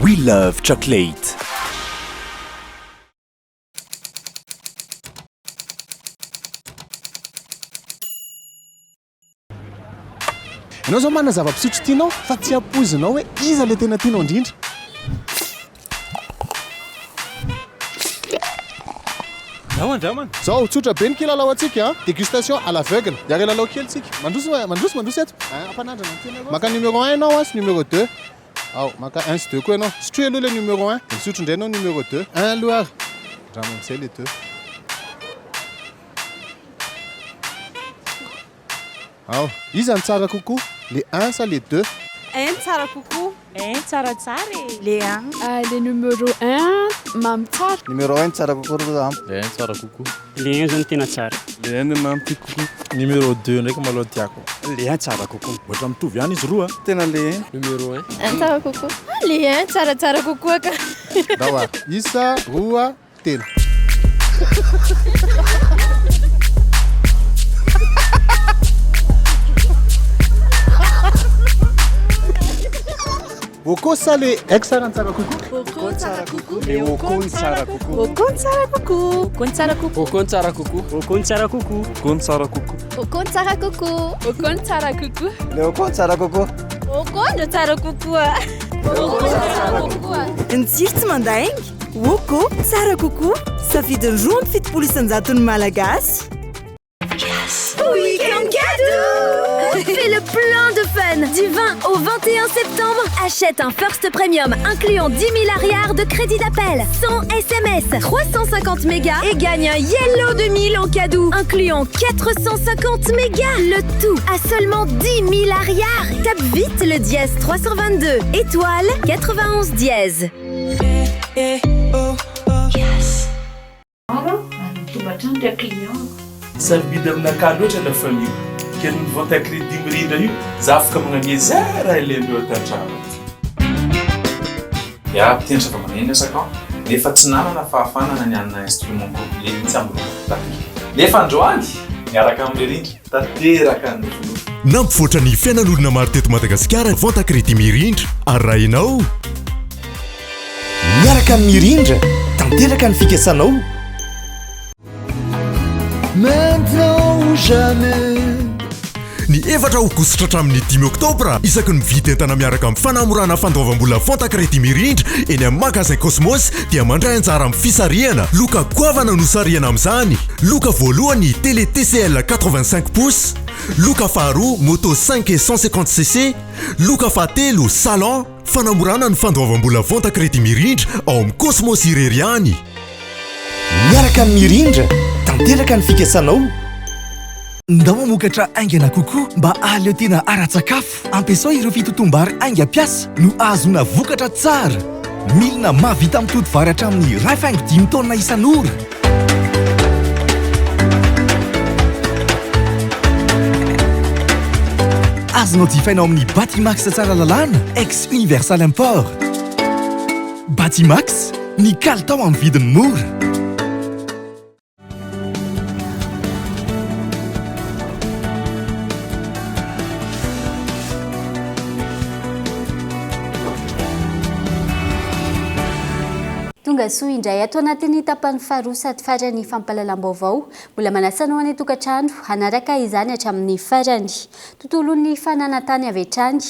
We love chocolate. Ianao zao manana zava-pisotro tianao fa tsy ampoizinao hoe iza ilay tena tianao indrindra. Zao andramana. Zao, tsotra be ny kilalao antsika a. Dégustation à l'aveugle. Hiara hilalao kely tsika. Mandroso, mandroso, mandroso eto. Ampanandrana ny tenanao. Maka numéro un ianao a sy numéro deux. Ao, maka un sy deux koa ianao. Sotroy aloha ilay numéro un, dia misotro indray ianao numéro deux. Un aloha ary. Andramo amin'izay ilay deux. Ao. Iza no tsara kokoa? Le un sa le deux? Un tsara kokoa. Un tsaratsara e. Le un. Le numéro un mamy tsara. Numéro un tsara kokoa aloha amiko. Le un tsara kokoa. Le un zany tena tsara. Le un no mamy tiako kokoa. Numéro deux ndraiky malôha tiako. Le un tsara kokoa. Ohatra mitovy ihany izy roa. Tena le un. Numéro un. Un tsara kokoa. Le un tsaratsara kokoa ka. Ndao ary. Isa, roa, telo. Oko sa le ex raha ny tsara kokoa? Oko tsara kokoa. Le oko ny tsara kokoa. Oko ny tsara kokoa. Oko ny tsara kokoa. Oko ny tsara kokoa. Oko ny tsara kokoa. Oko ny tsara kokoa. Oko ny tsara kokoa. Oko ny tsara kokoa. Le oko ny tsara kokoa. Oko no tsara kokoa. Oko tsara kokoa. Ny tsiro tsy mandainga. Oko tsara kokoa. Safidin'ny 72% ny Malagasy. Week-end cadeau Fais le plein de fun Du 20 au 21 septembre, achète un First Premium incluant 10 000 arrières de crédit d'appel, 100 SMS, 350 mégas et gagne un Yellow 2000 en cadeau incluant 450 mégas. Le tout à seulement 10 000 arrières. Tape vite le dièse 322 étoile 91 dièse. Maro ary mitombo hatrany ireo client-ko. Sarobidy aminakahy loatra la famille ko, ke ny vente à crédit mirindra io za afaka magnamia zay raha ilaindreo aty antragno aty. Ya, mpitendry zava-maneno aho nefa tsy nanana fahafahana nanianina instrument complet mihitsy amin'ny robotaky. Nefa androany, miaraka amin'i Mirindra, tanteraka ny nofinofiko. Nampivoatra ny fiainan'olona maro teto Madagasikara vente à crédit Mirindra ary raha ianao. Miaraka amin'i Mirindra, tanteraka ny fikasanao. Maintenant ou jamais. Ny efatra aogositra hatramin'ny dimy oktobra, isaky ny mividy entana miaraka amin'ny fanamorana fandoavam-bola vente à crédit Mirindra eny amin'ny magasin Cosmos dia mandray anjara amin'ny fisarihana loka goavana no sarihana amin'izany. Loka voalohany télé TCL 85 pouces, loka faharoa moto 5 et 150 cc, loka fahatelo salon, Fanamorana ny fandoavam-bola vente à crédit Mirindra ao amin'ny Cosmos irery ihany. Miaraka amin'i Mirindra, tanteraka ny fikasanao. Ndao hamokatra haingana kokoa mba hahaleo tena ara-tsakafo. Ampiasao ireo fitotoam-bary haingam-piasa no ahazoana vokatra tsara. Milina mahavita mitoto vary hatramin'ny iray faingo dimy taonina isan'ora. Azonao jifaina ao amin'ny Batimax Tsaralalàna, ex Universal Import. Batimax, ny kalitao amin'ny vidiny mora. Tonga. Tonga soa indray ato anatin'ny tapany faharoa sady farany fampahalalam-baovao. Mbola manasa anao any an-tokantrano hanaraka izany hatramin'ny farany. Tontolon'ny fananan-tany avy hatrany.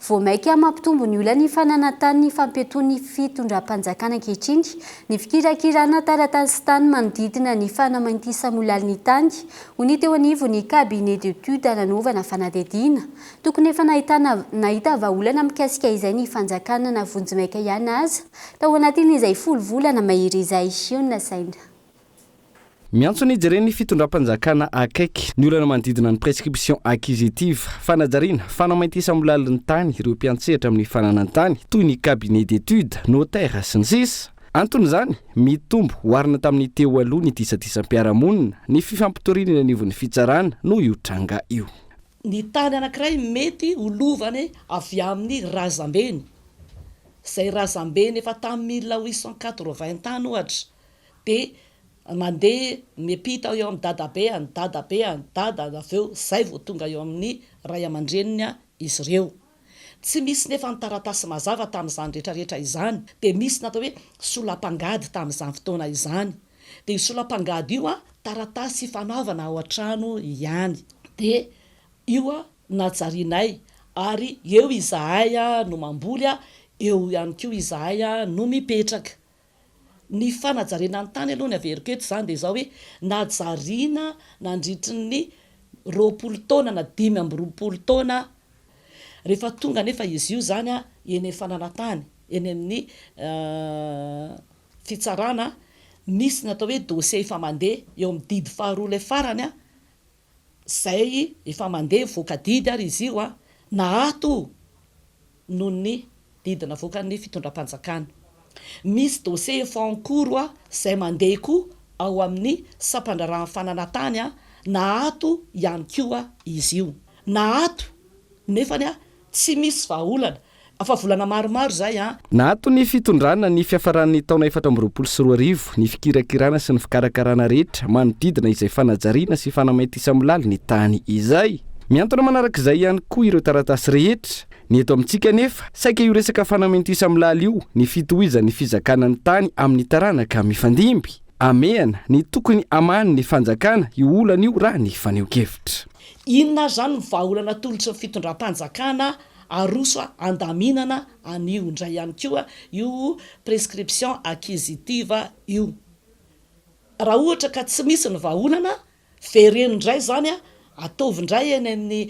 Vao mainka mampitombo ny olan'ny fananan-tany ny fampiatoan'ny fitondram-panjakana ankehitriny ny fikirakirana taratasy tany manodidina ny fanamaintisamolalin'ny tany, hoy ny teo anivon'ny cabinet d'études nanaovana fanadihadiana. Tokony efa nahitana nahita vahaolana mikasika izay ny fanjakana na vonjimaika ihany aza tao anatin'izay folo volana mahery izay. Io no nasaina. Miantso ny hijeren'ny fitondram-panjakana akaiky ny olana manodidina ny prescription acquisitive, fanajariana, fanamaintisamolalin'ny tany ireo mpiantsehatra amin'ny fananan-tany toy ny cabinet d'études, notaire, sy ny sisa Anton'izany, mitombo oharina tamin'ny teo aloha ny disadisam-piarahamonina, ny fifampitoriana eny anivon'ny fitsarana noho io tranga io. Ny tany anankiray mety ho lovany avy amin'ny razambeny, izay razambeny efa tamin'ny mille huit cent quatre-vingt tany ohatra, dia mandeha miampita eo amin'ny dadabeany, dadabeany, dada, avy eo izay vao tonga eo amin'ny ray aman-dreniny izy ireo. Tsy misy nefa ny taratasy mazava tamin'izany rehetra rehetra izany, dia misy ny atao hoe solam-pangady tamin'izany fotoana izany. Dia io solam-pangady io taratasy ifanaovana ao an-trano ihany. Dia io najarianay ary eo izahay no mamboly, eo ihany koa izahay no mipetraka. Ny fanajariana ny tany aloha ny averiko eto izany dia izao hoe najariana nandritry ny 20 taona na 25 taona rehefa tonga anefa izy io izany eny amin'ny fananantany eny amin'ny fitsarana misy ny atao hoe dossier efa mandeha eo amin'ny didy faharoa ilay farany izay efa mandeha mivoaka didy ary izy io naato noho ny didy navoakan'ny fitondram-panjakana. Misy dossier efa en cours izay mandeha koa ao amin'ny sampandraharahan'ny fananantany naato ihany koa izy io. Naato nefany tsy misy vahaolana. Efa volana maromaro izay an. Naato ny fitondrana ny fiafaran'ny taona 2024 ny fikirakirana sy ny fikarakarana rehetra manodidina izay fanajariana sy fanamaintisamolaly ny tany izay. Mihantona manarak'izay ihany koa ireo taratasy rehetra. Ny eto amintsika anefa, saika io resaka fanamaintisamolaly io ny fitohizan'ny fizakana ny tany amin'ny taranaka mifandimby. Hamehana ny tokony hamahan'ny fanjakana io olana io raha ny fanehoan-kevitra. Inona ary izany ny vahaolana atolotry ny fitondram-panjakana Aroso handaminana an'io indray ihany koa io prescription acquisitive io. Raha ohatra ka tsy misy ny vahaolana, vereno indray izany, ataovy indray eny amin'ny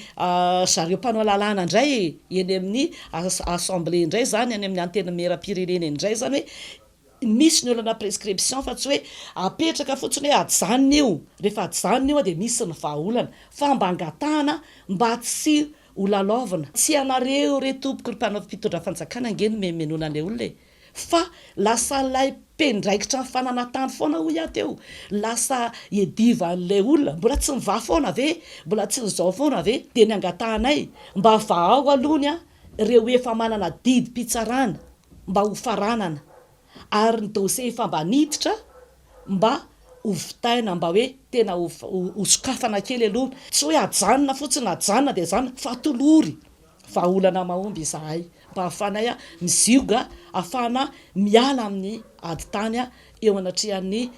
zareo mpanao lalàna indray e, eny amin'ny assemblée indray izany, any amin'ny antenimierampirenena indray izany hoe misy ny olana prescription fa tsy hoe apetraka fotsiny hoe ajanona io, rehefa ajanona io dia misy ny vahaolana fa mba angatahana mba tsy ho lalaovina. Tsy ianareo re tompoko ry mpanao mpitondra fanjakana ange no menomenona an'ilay olona e! Fa lasa ilay mpiandraikitra ny fananantany foana hoy aho teo, lasa iadivan'ilay olona, mbola tsy mivaha foana ve? Mbola tsy nizao foana ve? Dia ny angatahanay mba vahao aloha ny ireo efa manana didim-pitsarana mba ho faranana ary ny dossier efa mba niditra mba ho vitaina mba hoe tena ho ho sokafana kely aloha, tsy hoe ajanona fotsiny ajanona dia ajanona fa atolory vahaolana mahomby izahay mba ahafahanay mizioga ahafahana miala amin'ny ady tany eo anatrehan'ny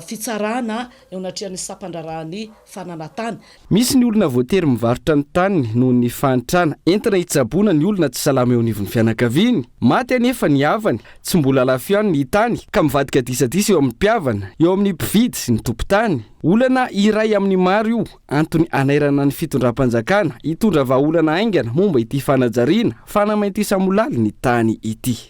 fitsarana eo anatrehan'ny sampandraharahan'ny fananantany. Misy ny olona voatery mivarotra ny taniny noho ny fahantrana. Entina hitsaboana ny olona tsy salama eo anivon'ny fianakaviany. Maty anefa ny havany, tsy mbola lafo ihany ny tany ka mivadika disadisa eo amin'ny mpihavana, eo amin'ny mpividy sy ny tompon-tany. Olana iray amin'ny maro io, antony hanairana ny fitondram-panjakana hitondra vahaolana haingana momba ity fanajariana, fanamaintisamolaly ny tany ity.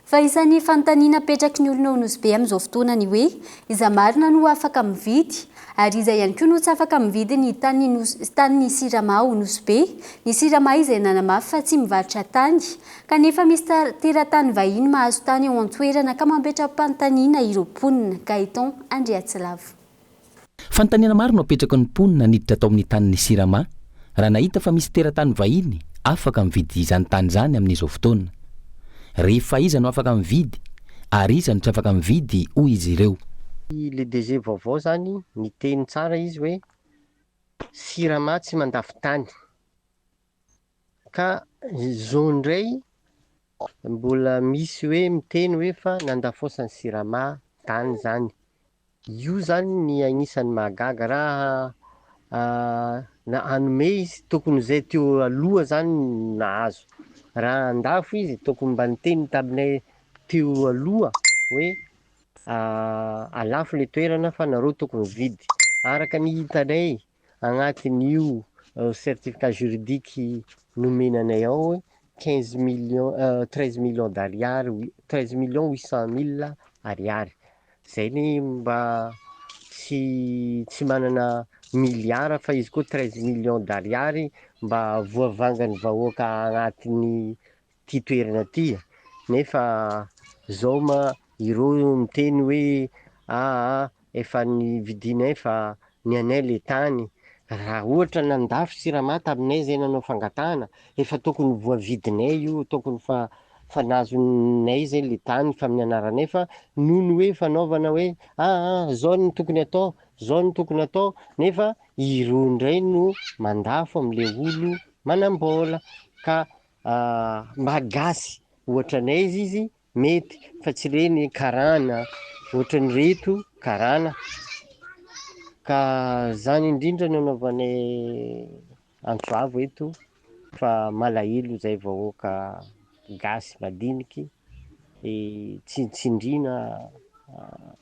Fa isan'ny fanontaniana apetraky ny olona ao Nosy Be amin'izao fotoana ny hoe, iza marina no afaka mividy ary iza ihany koa no tsy afaka mividy ny tany tanin'ny Sirama ao Nosy Be? Ny Sirama izay nanamafy fa tsy mivarotra tany kanefa misy teratany vahiny mahazo tany ao an-toerana ka mametra-panontaniana ireo mponina. Gaëtan Andriatsilavo. Fanontaniana maro no apetraky ny mponina niditra tao amin'ny tanin'ny Sirama raha nahita fa misy teratany vahiny afaka mividy izany tany izany amin'izao fotoana. Re fa iza no afaka mividy ary iza no tsy afaka mividy hoy izy ireo. Le DG vaovao zany niteny tsara izy hoe Sirama tsy mandafo tany ka zao ndray. Mbola misy hoe miteny hoe fa nandafosan'ny Sirama tany zany. Io zany ny agnisan'ny mahagaga raha na hanome izy tokony zay teo aloha zany no nahazo. Raha handafo izy tokony mba niteny taminay teo aloha hoe alafo le toerana fa nareo tokony mividy. Araka ny hitanay agnatin'io certificat juridique nomena anay ao hoe quinze millions treize millions d'ariary, treize millions huit cent mille ariary. Zay ny mba tsy tsy manana milliard fa izy koa treize millions d'ariary mba voavangan'ny vahoaka agnatin'ny ty toerana ty nefa zao ma ireo miteny hoe aa efa nividinay fa ny anay le tany, raha ohatra nandafo sirama taminay zay nanao fangatahana efa tokony voavidinay io tokony fa fa nazonay zay le tany fa amin'ny anaranay fa noho ny hoe fanaovana hoe aa zao no tokony atao zao no tokony atao nefa ireo indray no mandafo amle olo manam-bola ka mba gasy ohatranay izy mety fa tsy reny karana ohatran'ireto karana ka zany indrindra no anaovanay antso avo eto fa malahelo zay vahoaka gasy madiniky tsintsindriana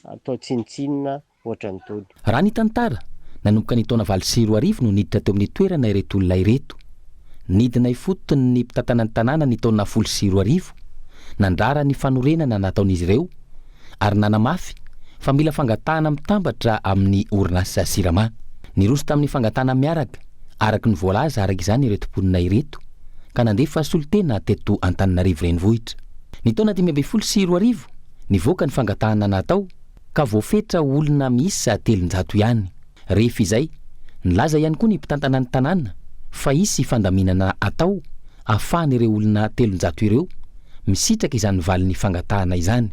atao tsinontsinona ohatran'itony. Raha ny tantara, nanomboka ny taona 2008 no niditra teo amin'ny toerana ireto olona ireto. Nidina ifotony ny mpitantana ny tanàna ny taona 2010, nandrara ny fanorenana nataon'izy ireo ary nanamafy fa mila fangatahana mitambatra amin'ny orinasa Sirama. Niroso tamin'ny fangatahana miaraka araka ny voalaza araka izany ireto mponina ireto ka nandefa solontena teto Antananarivo Renivohitra. Ny taona 2015, nivoaka ny fangatahana natao ka voafetra ho olona miisa 300 ihany. Rehefa izay, nilaza ihany koa ny mpitantana ny tanàna fa hisy fandaminana atao ahafahan'ireo olona 300 ireo misitraka izany valin'ny fangatahana izany.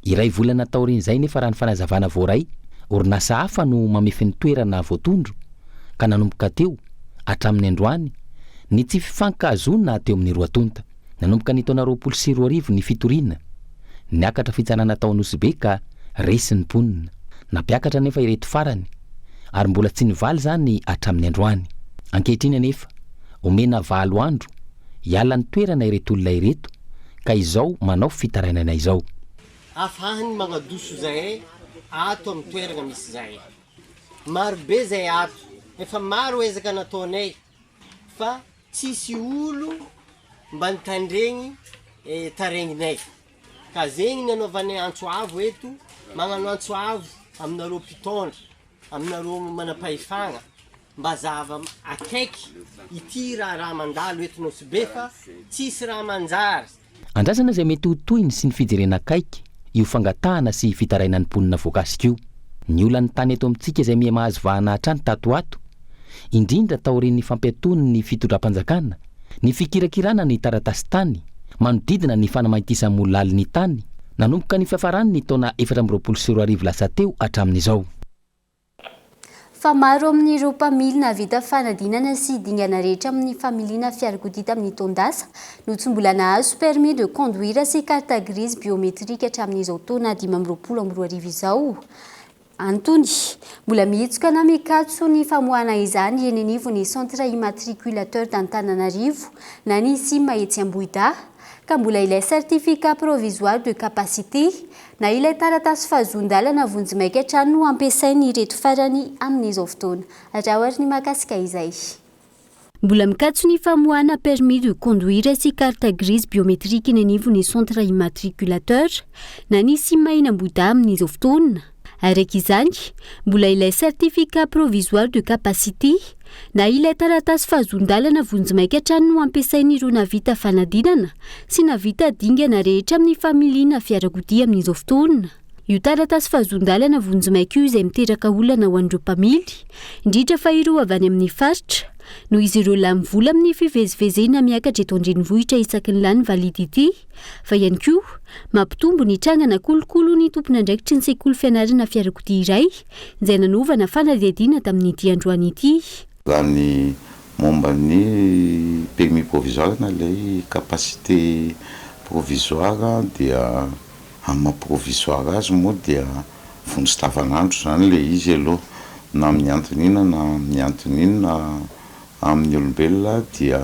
Iray volana taorian'izay nefa raha ny fanazavana voaray, orinasa hafa no mamefy ny toerana voatondro ka nanomboka teo hatramin'ny androany ny tsy fifankahazoana teo amin'ny roa tonta. Nanomboka ny taona 2020 ny fitoriana. Niakatra fitsarana tao Anosibe ka resy ny mponina. Nampiakatra anefa ireto farany ary mbola tsy nivaly izany hatramin'ny androany. Ankehitriny anefa, omena valo andro hiala ny toerana ireto olona ireto ka izao manao fitarainana izao. Afahany magnadoso zahay ato amin'ny toeragna misy zahay. Maro be zahay ato, efa maro ezaka nataonay fa tsisy olo mba nitandregny taregninay. Ka zegny ny anaovanay antso avo eto, magnano antso avo aminareo mpitondra, aminareo manam-pahefagna, mba zahava akaiky ity raharaha mandalo eto Nosy Be fa tsisy raha manjary. Andrasana izay mety ho tohiny sy ny fijerena akaiky io fangatahana sy fitarainan'ny mponina voakasika io. Ny olan'ny tany eto amintsika izay miha mahazo vahana hatrany tato ho ato, indrindra taorian'ny fampiatoan'ny fitondram-panjakana ny fikirakirana ny taratasin-tany manodidina ny fanamaintisamolaly ny tany nanomboka ny fiafaran'ny taona 2024 lasa teo hatramin'izao. Fa maro amin'ireo mpamily nahavita fanadinana sy dingana rehetra amin'ny familiana fiarakodia tamin'ny taon-dasa no tsy mbola nahazo permis de conduire sy carte grise biométrique hatramin'izao taona 2025 izao. Antony, mbola mihitsoka na mikatso ny famoahana izany eny anivon'ny Centre Immatriculateur d'Antananarivo na ny Cim etsy Ambohidahy ka mbola ilay certificat provisoire de capacité Na ilay taratasy fahazoan-dalana vonjimaika hatrany no ampiasain'ireto farany amin'izao fotoana. Araho ary ny mahakasika izay. Mbola mikatso ny famoahana permis de conduire sy carte grise biométrique eny anivon'ny centre immatriculateur na ny Cim eny Ambohidahy amin'izao fotoana. Araka izany, mbola ilay certificat provisoire de capacité na ilay taratasy fahazoan-dalana vonjimaika hatrany no ampiasain'ireo nahavita fanadinana sy nahavita dingana rehetra amin'ny familiana fiarakodia amin'izao fotoana. Io taratasy fahazoan-dalana vonjimaika io izay miteraka olana ho an'ireo mpamily, indrindra fa ireo avy any amin'ny faritra, noho izy ireo lany vola amin'ny fivezivezena miakatra eto an-drenivohitra isaky ny lany validité. Fa ihany koa, mampitombo ny trangana kolokolo ny tompon'andraikitry ny sekoly fianarana fiarakodia iray, izay nanaovana fanadihadiana tamin'ity androany ity. Raha ny momba ny permis provisoire na ilay capacité Provisoire dia amin'ny maha provisoire azy moa dia vonjy tavanandro izany ilay izy aloha na amin'ny antony inona na amin'ny antony inona amin'ny olombelona dia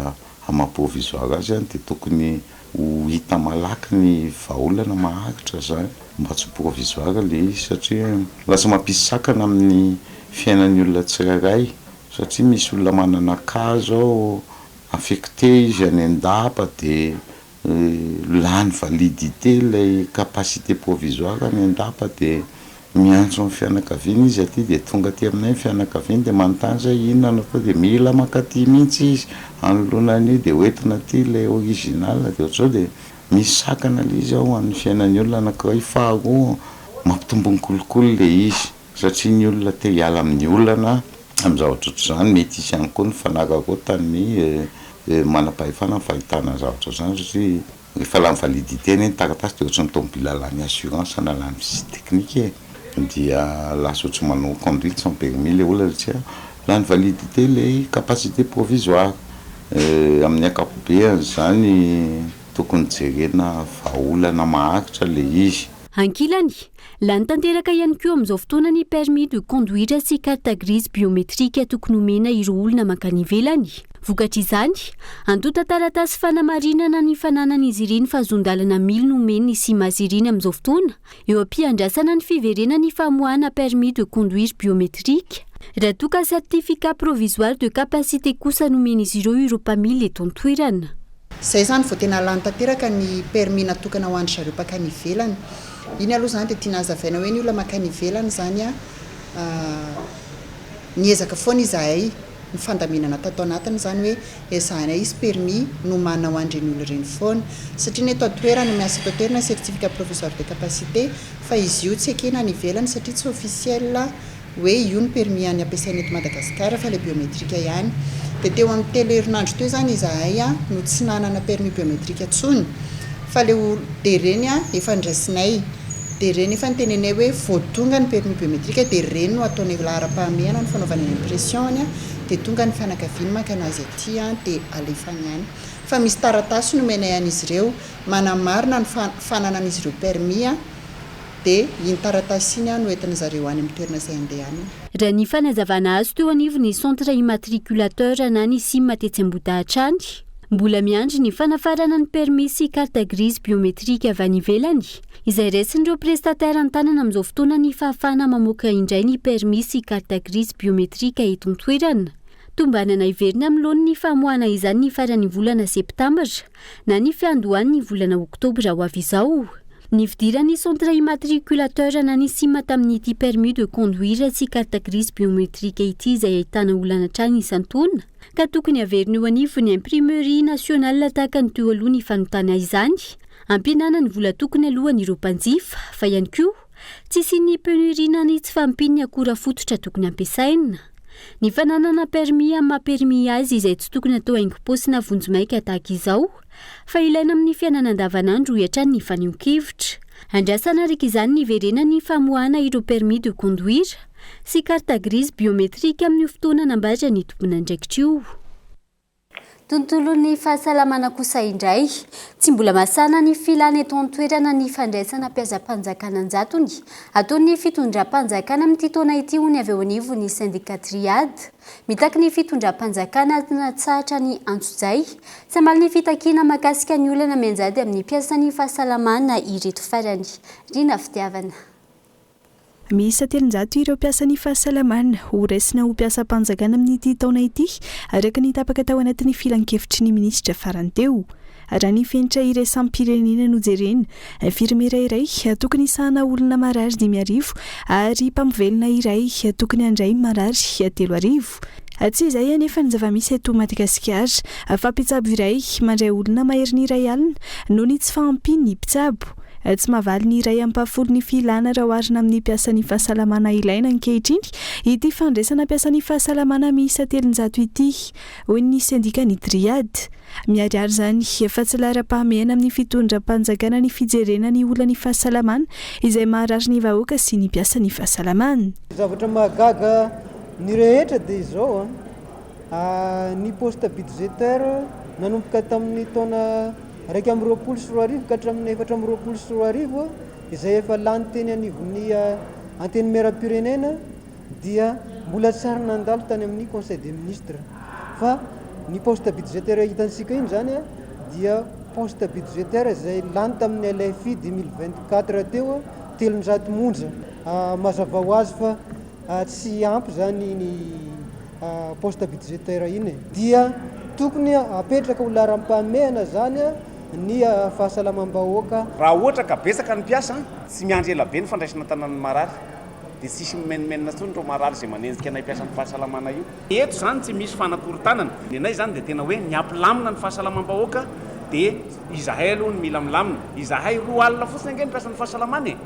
amin'ny maha provisoire azy dia tokony ho hita malaky ny vahaolana maharitra izany mba tsy ho provisoire ilay izy satria lasa mampisy sakana amin'ny fiainan'ny olona tsirairay satria misy olona manana cas zao affecté izy any an-dapa dia lany validité ilay capacité provisoire any an-dapa dia miantso ny fianakaviany izy aty dia tonga aty aminay ny fianakaviany dia manontany zay inona no atao dia mila mankaty mihitsy izy hanoloana an'io dia hoentina aty ilay original dia ohatr'izao dia misy sakana ilay izy ao ho an'ny fiainan'ny olona anankiray faharoa mampitombo ny kolikoly ilay izy satria ny olona te hiala amin'ny olana amin'ny zavatra ohatr'izany mety hisy ihany koa ny fanararaotan'ny manam-pahefana amin'ny fahitana ny zavatra ohatr'izany satria Rehefa lany validité anie ny taratasy dia ohatran'ny tomobile lany assurance na lany visite technique e! Dia lasa ohatran'ny manao conduite sans permis ilay olona satria lany validité ilay capacité provisoire. Amin'ny ankapobeany izany tokony jerena vahaolana maharitra ilay izy. Ankilany, lany tanteraka ihany koa amin'izao fotoana ny permis de conduire sy carte grise biométrique tokony homena ireo olona mankany ivelany. Vokatr'izany, antontan-taratasy fanamarinana ny fananan'izy ireny fahazoan-dalana mily no omen'ny Cima azy ireny amin'izao fotoana, eo am-piandrasana ny fiverenan'ny famoahana permis de conduire biométrique. Raha toa ka certificat provisoire de capacité kosa no omen'izy ireo ireo mpamily eto an-toerana. Izay izany vao tena lany tanteraka ny permis natokana ho an-dry zareo mpankany ivelany. Iny aloha izany dia tiana hazavaina hoe ny olona mankany ivelany izany an, niezaka foana izahay ny fandaminana tato anatiny izany hoe ezahanay hisy permis nomanina ho an'ireny olona ireny foana. Satria ny eto an-toerana, miasa eto an-toerana certificat provisoire de capacité fa izy io tsy ekena any ivelany satria tsy officiel hoe io ny permis any ampiasaina eto Madagasikara fa ilay biometrika ihany. Dia teo amin'ny telo herinandro teo izany izahay no tsy nanana permis biometrika intsony fa ilay olo dia ireny efa ndraisinay dia ireny efa nitenenay hoe vao tonga ny permis biometrika dia ireny no ataonay laharam-pahamehana ny fanaovana ny impression-ny dia tonga ny fianakaviany maka anazy aty dia alefany any. Fa misy taratasy nomenay an'izy ireo manamarina ny fananan'izy ireo permis. Dia iny taratasy iny no entin zareo any amin'ny toerana izay andehanana. Raha ny fanazavana azo teo anivon'ny Centre Immatriculateur na ny Cim tetsy Ambohidahy hatrany, mbola miandry ny fanafarana ny permis sy carte grise biométrique avy any ivelany, izay raisin'ireo prestataire an-tanana amin'izao fotoana ny fahafahana mamoaka indray ny permis sy carte grise biométrique eto an-toerana. Tombanana hiverina amin'ny laoniny ny famoahana izany ny faran'ny volana septambra. na ny fiandohan'ny volana oktobra ho avy izao. Ny fidiran'ny centre immatriculateur na ny cim tamin'ity permis de conduire sy carte grise biométrique ity izay ahitana olana hatrany isan-taona ka tokony haverina eo anivon'ny imprimerie nationale tahaka ny teo aloha ny fanontana izany hampihenana ny vola tokony alohan'ireo mpanjifa fa ihany koa tsy hisian'ny penurie na ny tsy fahampian'ny akora fototra tokony hampiasaina. Ny fananana permis amin'ny maha permis azy izay tsy tokony atao haingom-paosy na vonjimaika tahaka izao fa ilaina amin'ny fiainana andavanandro hoy hatrany ny fanehoan-kevitra. Andrasana araka izany ny hiverenan'ny famoahana ireo permis de conduire sy carte grise biométrique amin'io fotoana nambaran'ny tompon'andraikitra io. Tontolon'ny fahasalamana kosa indray, tsy mbola masana ny filana eto an-toerana ny fandraisana mpiasam-panjakana an-jatony ataon'ny fitondram-panjakana amin'ity taona ity hoy ny avy eo anivon'ny sendika Triad. Mitaky ny fitondram-panjakana hanatsahatra ny antsojay sy hamaly ny fitakiana mahakasika ny olana mianjady amin'ny mpiasan'ny fahasalamana ireto farany. Rina Fitiavana. Miisa 300 ireo mpiasan'ny fahasalamana ho raisina ho mpiasam-panjakana amin'ity taona ity, araka ny tapaka tao anatin'ny filankevitry ny minisitra farany teo. Raha ny fenitra iraisam-pirenena no jerena, infirmiera iray tokony hisahana olona marary 5000 ary mpampivelona iray tokony handray marary 3000. Tsy izay anefa ny zava-misy eto Madagasikara fa mpitsabo iray mandray olona maherin'ny 1000 noho ny tsy fahampian'ny mpitsabo. Tsy mahavaly ny iray ampahafolon'ny filàna raha oharina amin'ny mpiasan'ny fahasalamana ilaina ankehitriny ity fandraisana mpiasan'ny fahasalamana miisa 300 ity, hoy ny sendikan'ny Triad. Miharihary izany fa tsy laharam-pahamehana amin'ny fitondram-panjakana ny fijerena ny olan'ny fahasalamana izay maharary ny vahoaka sy ny mpiasan'ny fahasalamana. Ny zavatra mahagaga ny rehetra dia izao an, ny poste budgétaire nanomboka tamin'ny taona. 2021 ka hatramin'ny 2024 izay efa lany teny anivon'ny Antenimierampirenena dia mbola tsy ary nandalo tany amin'ny Conseil des Ministres fa ny poste budgétaire hitantsika iny izany dia poste budgétaire izay lany tamin'ny LFI 2024 teo, 300 monja. Mazava ho azy fa tsy ampy izany iny poste budgétaire iny e. Dia tokony apetraka ho laharam-pahamehana izany ny fahasalamam-bahoaka. Raha ohatra ka betsaka ny mpiasa, tsy miandry ela be ny fandraisana an-tanan'ny marary, dia tsy hisy mimenomenona intsony ireo marary izay manenjika anay mpiasan'ny fahasalamana io. Eto izany tsy misy fanakorontanana, ny anay izany dia tena hoe ny hampilamina ny fahasalamam-bahoaka dia izahay aloha no mila milamina. Izahay roa alina fotsiny ange ny mpiasan'ny fahasalamana e!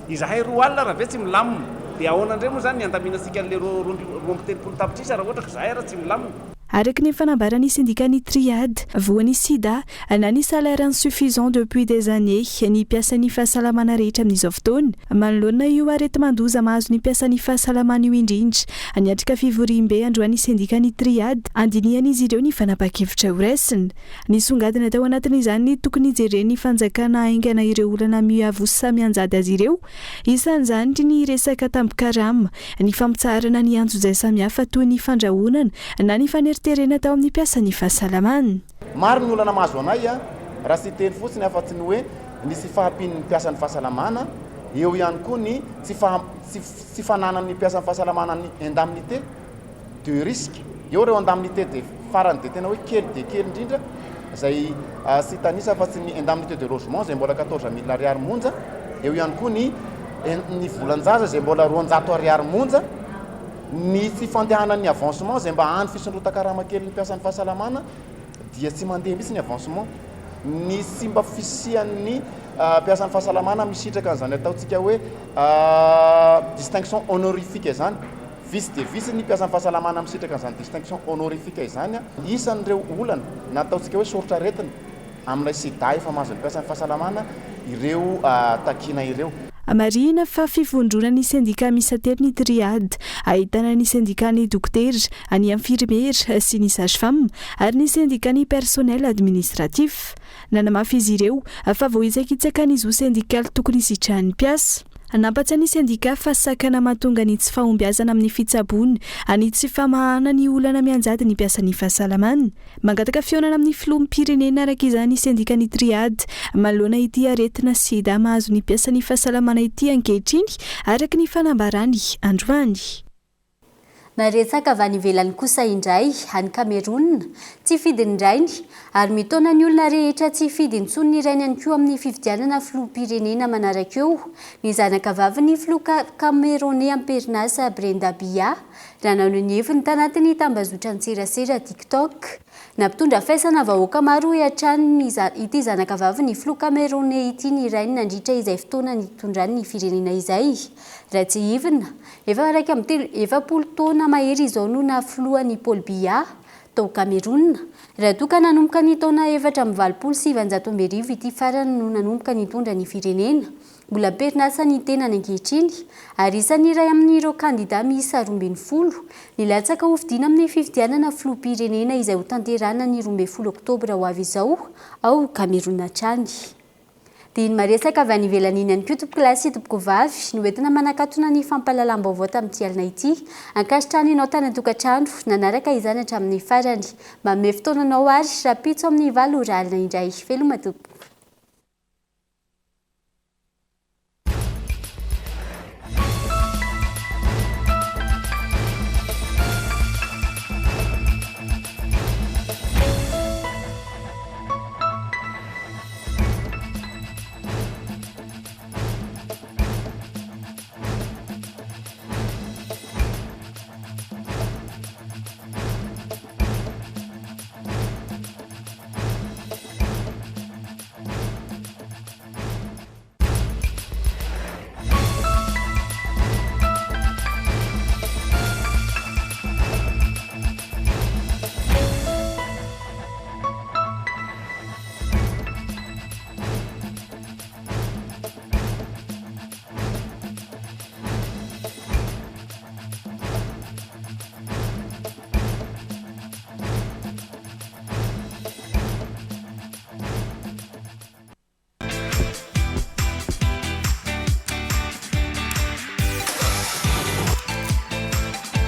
Izahay roa alina raha ve tsy milamina dia ahoana indray moa izany ny handaminantsika an'ilay 32 tapitrisa raha ohatra ka izahay ary tsy milamina? Araka ny fanambaran'ny sendikan'ny Triade, voan'ny sida na ny salaire insuffisant depuis des années ny mpiasan'ny fahasalamana rehetra amin'izao fotoana. Manoloana io areti-mandoza mahazo ny mpiasan'ny fahasalamana io indrindra, niatrika fivoriambe androany ny sendikan'ny Triade handinihan'izy ireo ny fanapahan-kevitra horaisina. Nisongadina tao anatin'izany ny tokony hijeren'ny fanjakana haingana ireo olana miavosa mianjady azy ireo, isan'izany ny resaka tambin-karama, ny fampitsaharana ny antsojay samihafa toy ny fandrahonana na ny faneriterena atao amin'ny mpiasan'ny fahasalamana. Maro ny olana mahazo anay raha tsy hiteny fotsiny afa-tsy ny hoe ny tsy fahampian'ny mpiasan'ny fahasalamana, eo ihany koa ny tsy tsy fananan'ny mpiasan'ny fahasalamana ny indemnité de risque, eo ireo indemnité de farany dia tena hoe kely dia kely indrindra izay tsy hitanisa afa-tsy ny indemnité de logement izay mbola 14 mille ariary monja, eo ihany koa ny ny volan-jaza izay mbola 200 ariary monja, ny tsy fandehanan'ny avancement izay mba hany fisondrotan-karama kelin'ny mpiasan'ny fahasalamana dia tsy mandeha mihitsy ny avancement, ny tsy mba fisian'ny mpiasan'ny fahasalamana misitraka an'izany ataontsika hoe distinction honorifique izany. Vitsy dia vitsy ny mpiasan'ny fahasalamana misitraka an'izany distinction honorifique izany. Isan'ireo olana na ataontsika hoe soritr'aretina amin'ilay sida efa mahazo ny mpiasan'ny fahasalamana ireo takiana ireo. Marihina fa fivondronan'ny sendika miisa telo ny Triade, ahitana ny sendikan'ny dokotera, ny infirmiera sy ny sage femme ary ny sendikan'ny personnel administratif. Nanamafy izy ireo fa voahitsakitsaka ny zo sendikaly tokony hisitrahan'ny mpiasa. Nampatsiahy ny sendika fa sakana mahatonga ny tsy fahombiazana amin'ny fitsaboana ny tsy famahana ny olana mianjady ny mpiasan'ny fahasalamana. Mangataka fihaonana amin'ny filoham-pirenena araka izany ny sendikan'ny Triade manoloana ity aretina sida mahazo ny mpiasan'ny fahasalamana ity ankehitriny, araka ny fanambarany androany. Naresaka avy any ivelany kosa indray, any Kamerona, tsy hifidy ny rainy, ary mitaona ny olona rehetra tsy hifidy intsony ny rainy ihany koa amin'ny fifidianana filoham-pirenena manaraka eo ny zanakavavin'ny filoha Kameroney am-perinasa Brenda Biya, raha naneho ny heviny tanatin'ny tambazotran-tserasera TikTok. Nampitondra faisana vahoaka maro hoy hatrany ity zanakavavin'ny filoha Kameroney ity ny rainy nandritra izay fotoana nitondrany ny firenena izay. Raha tsiahivina, Efa 41 taona mahery izao no naha filoha an'i Paul Biya tao Kamerona. Raha toa ka nanomboka ny taona 1984 ity farany no nanomboka nitondra ny firenena. Mbola am-perinasa ny tenany ankehitriny ary isan'ny iray amin'ireo kandida miisa 12 nilatsaka hofidiana amin'ny fifidianana filoham-pirenena izay hotanterahina ny 12 oktobra ho avy izao ao Kamerona hatrany. Dia iny maresaka avy any ivelany iny ihany koa tompokolahy sy tompokovavy no entina manakatona ny fampahalalam-baovao tamin'ity alina ity. Ankasitrahana ianao tany an-tokantrano nanaraka izany hatramin'ny farany. Manome fotoana anao ary rahampitso amin'ny 8 ora alina indray. Veloma tompoko.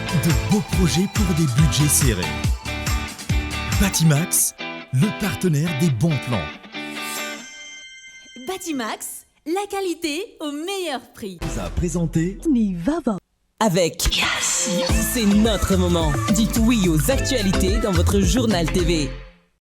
De beaux projets pour des budgets serrés. Batimax, le partenaire des bons plans. Batimax, la qualité au meilleur prix. Vous a présenté Ny vaovao. Avec Yes. C'est notre moment. Dites oui aux actualités dans votre journal TV.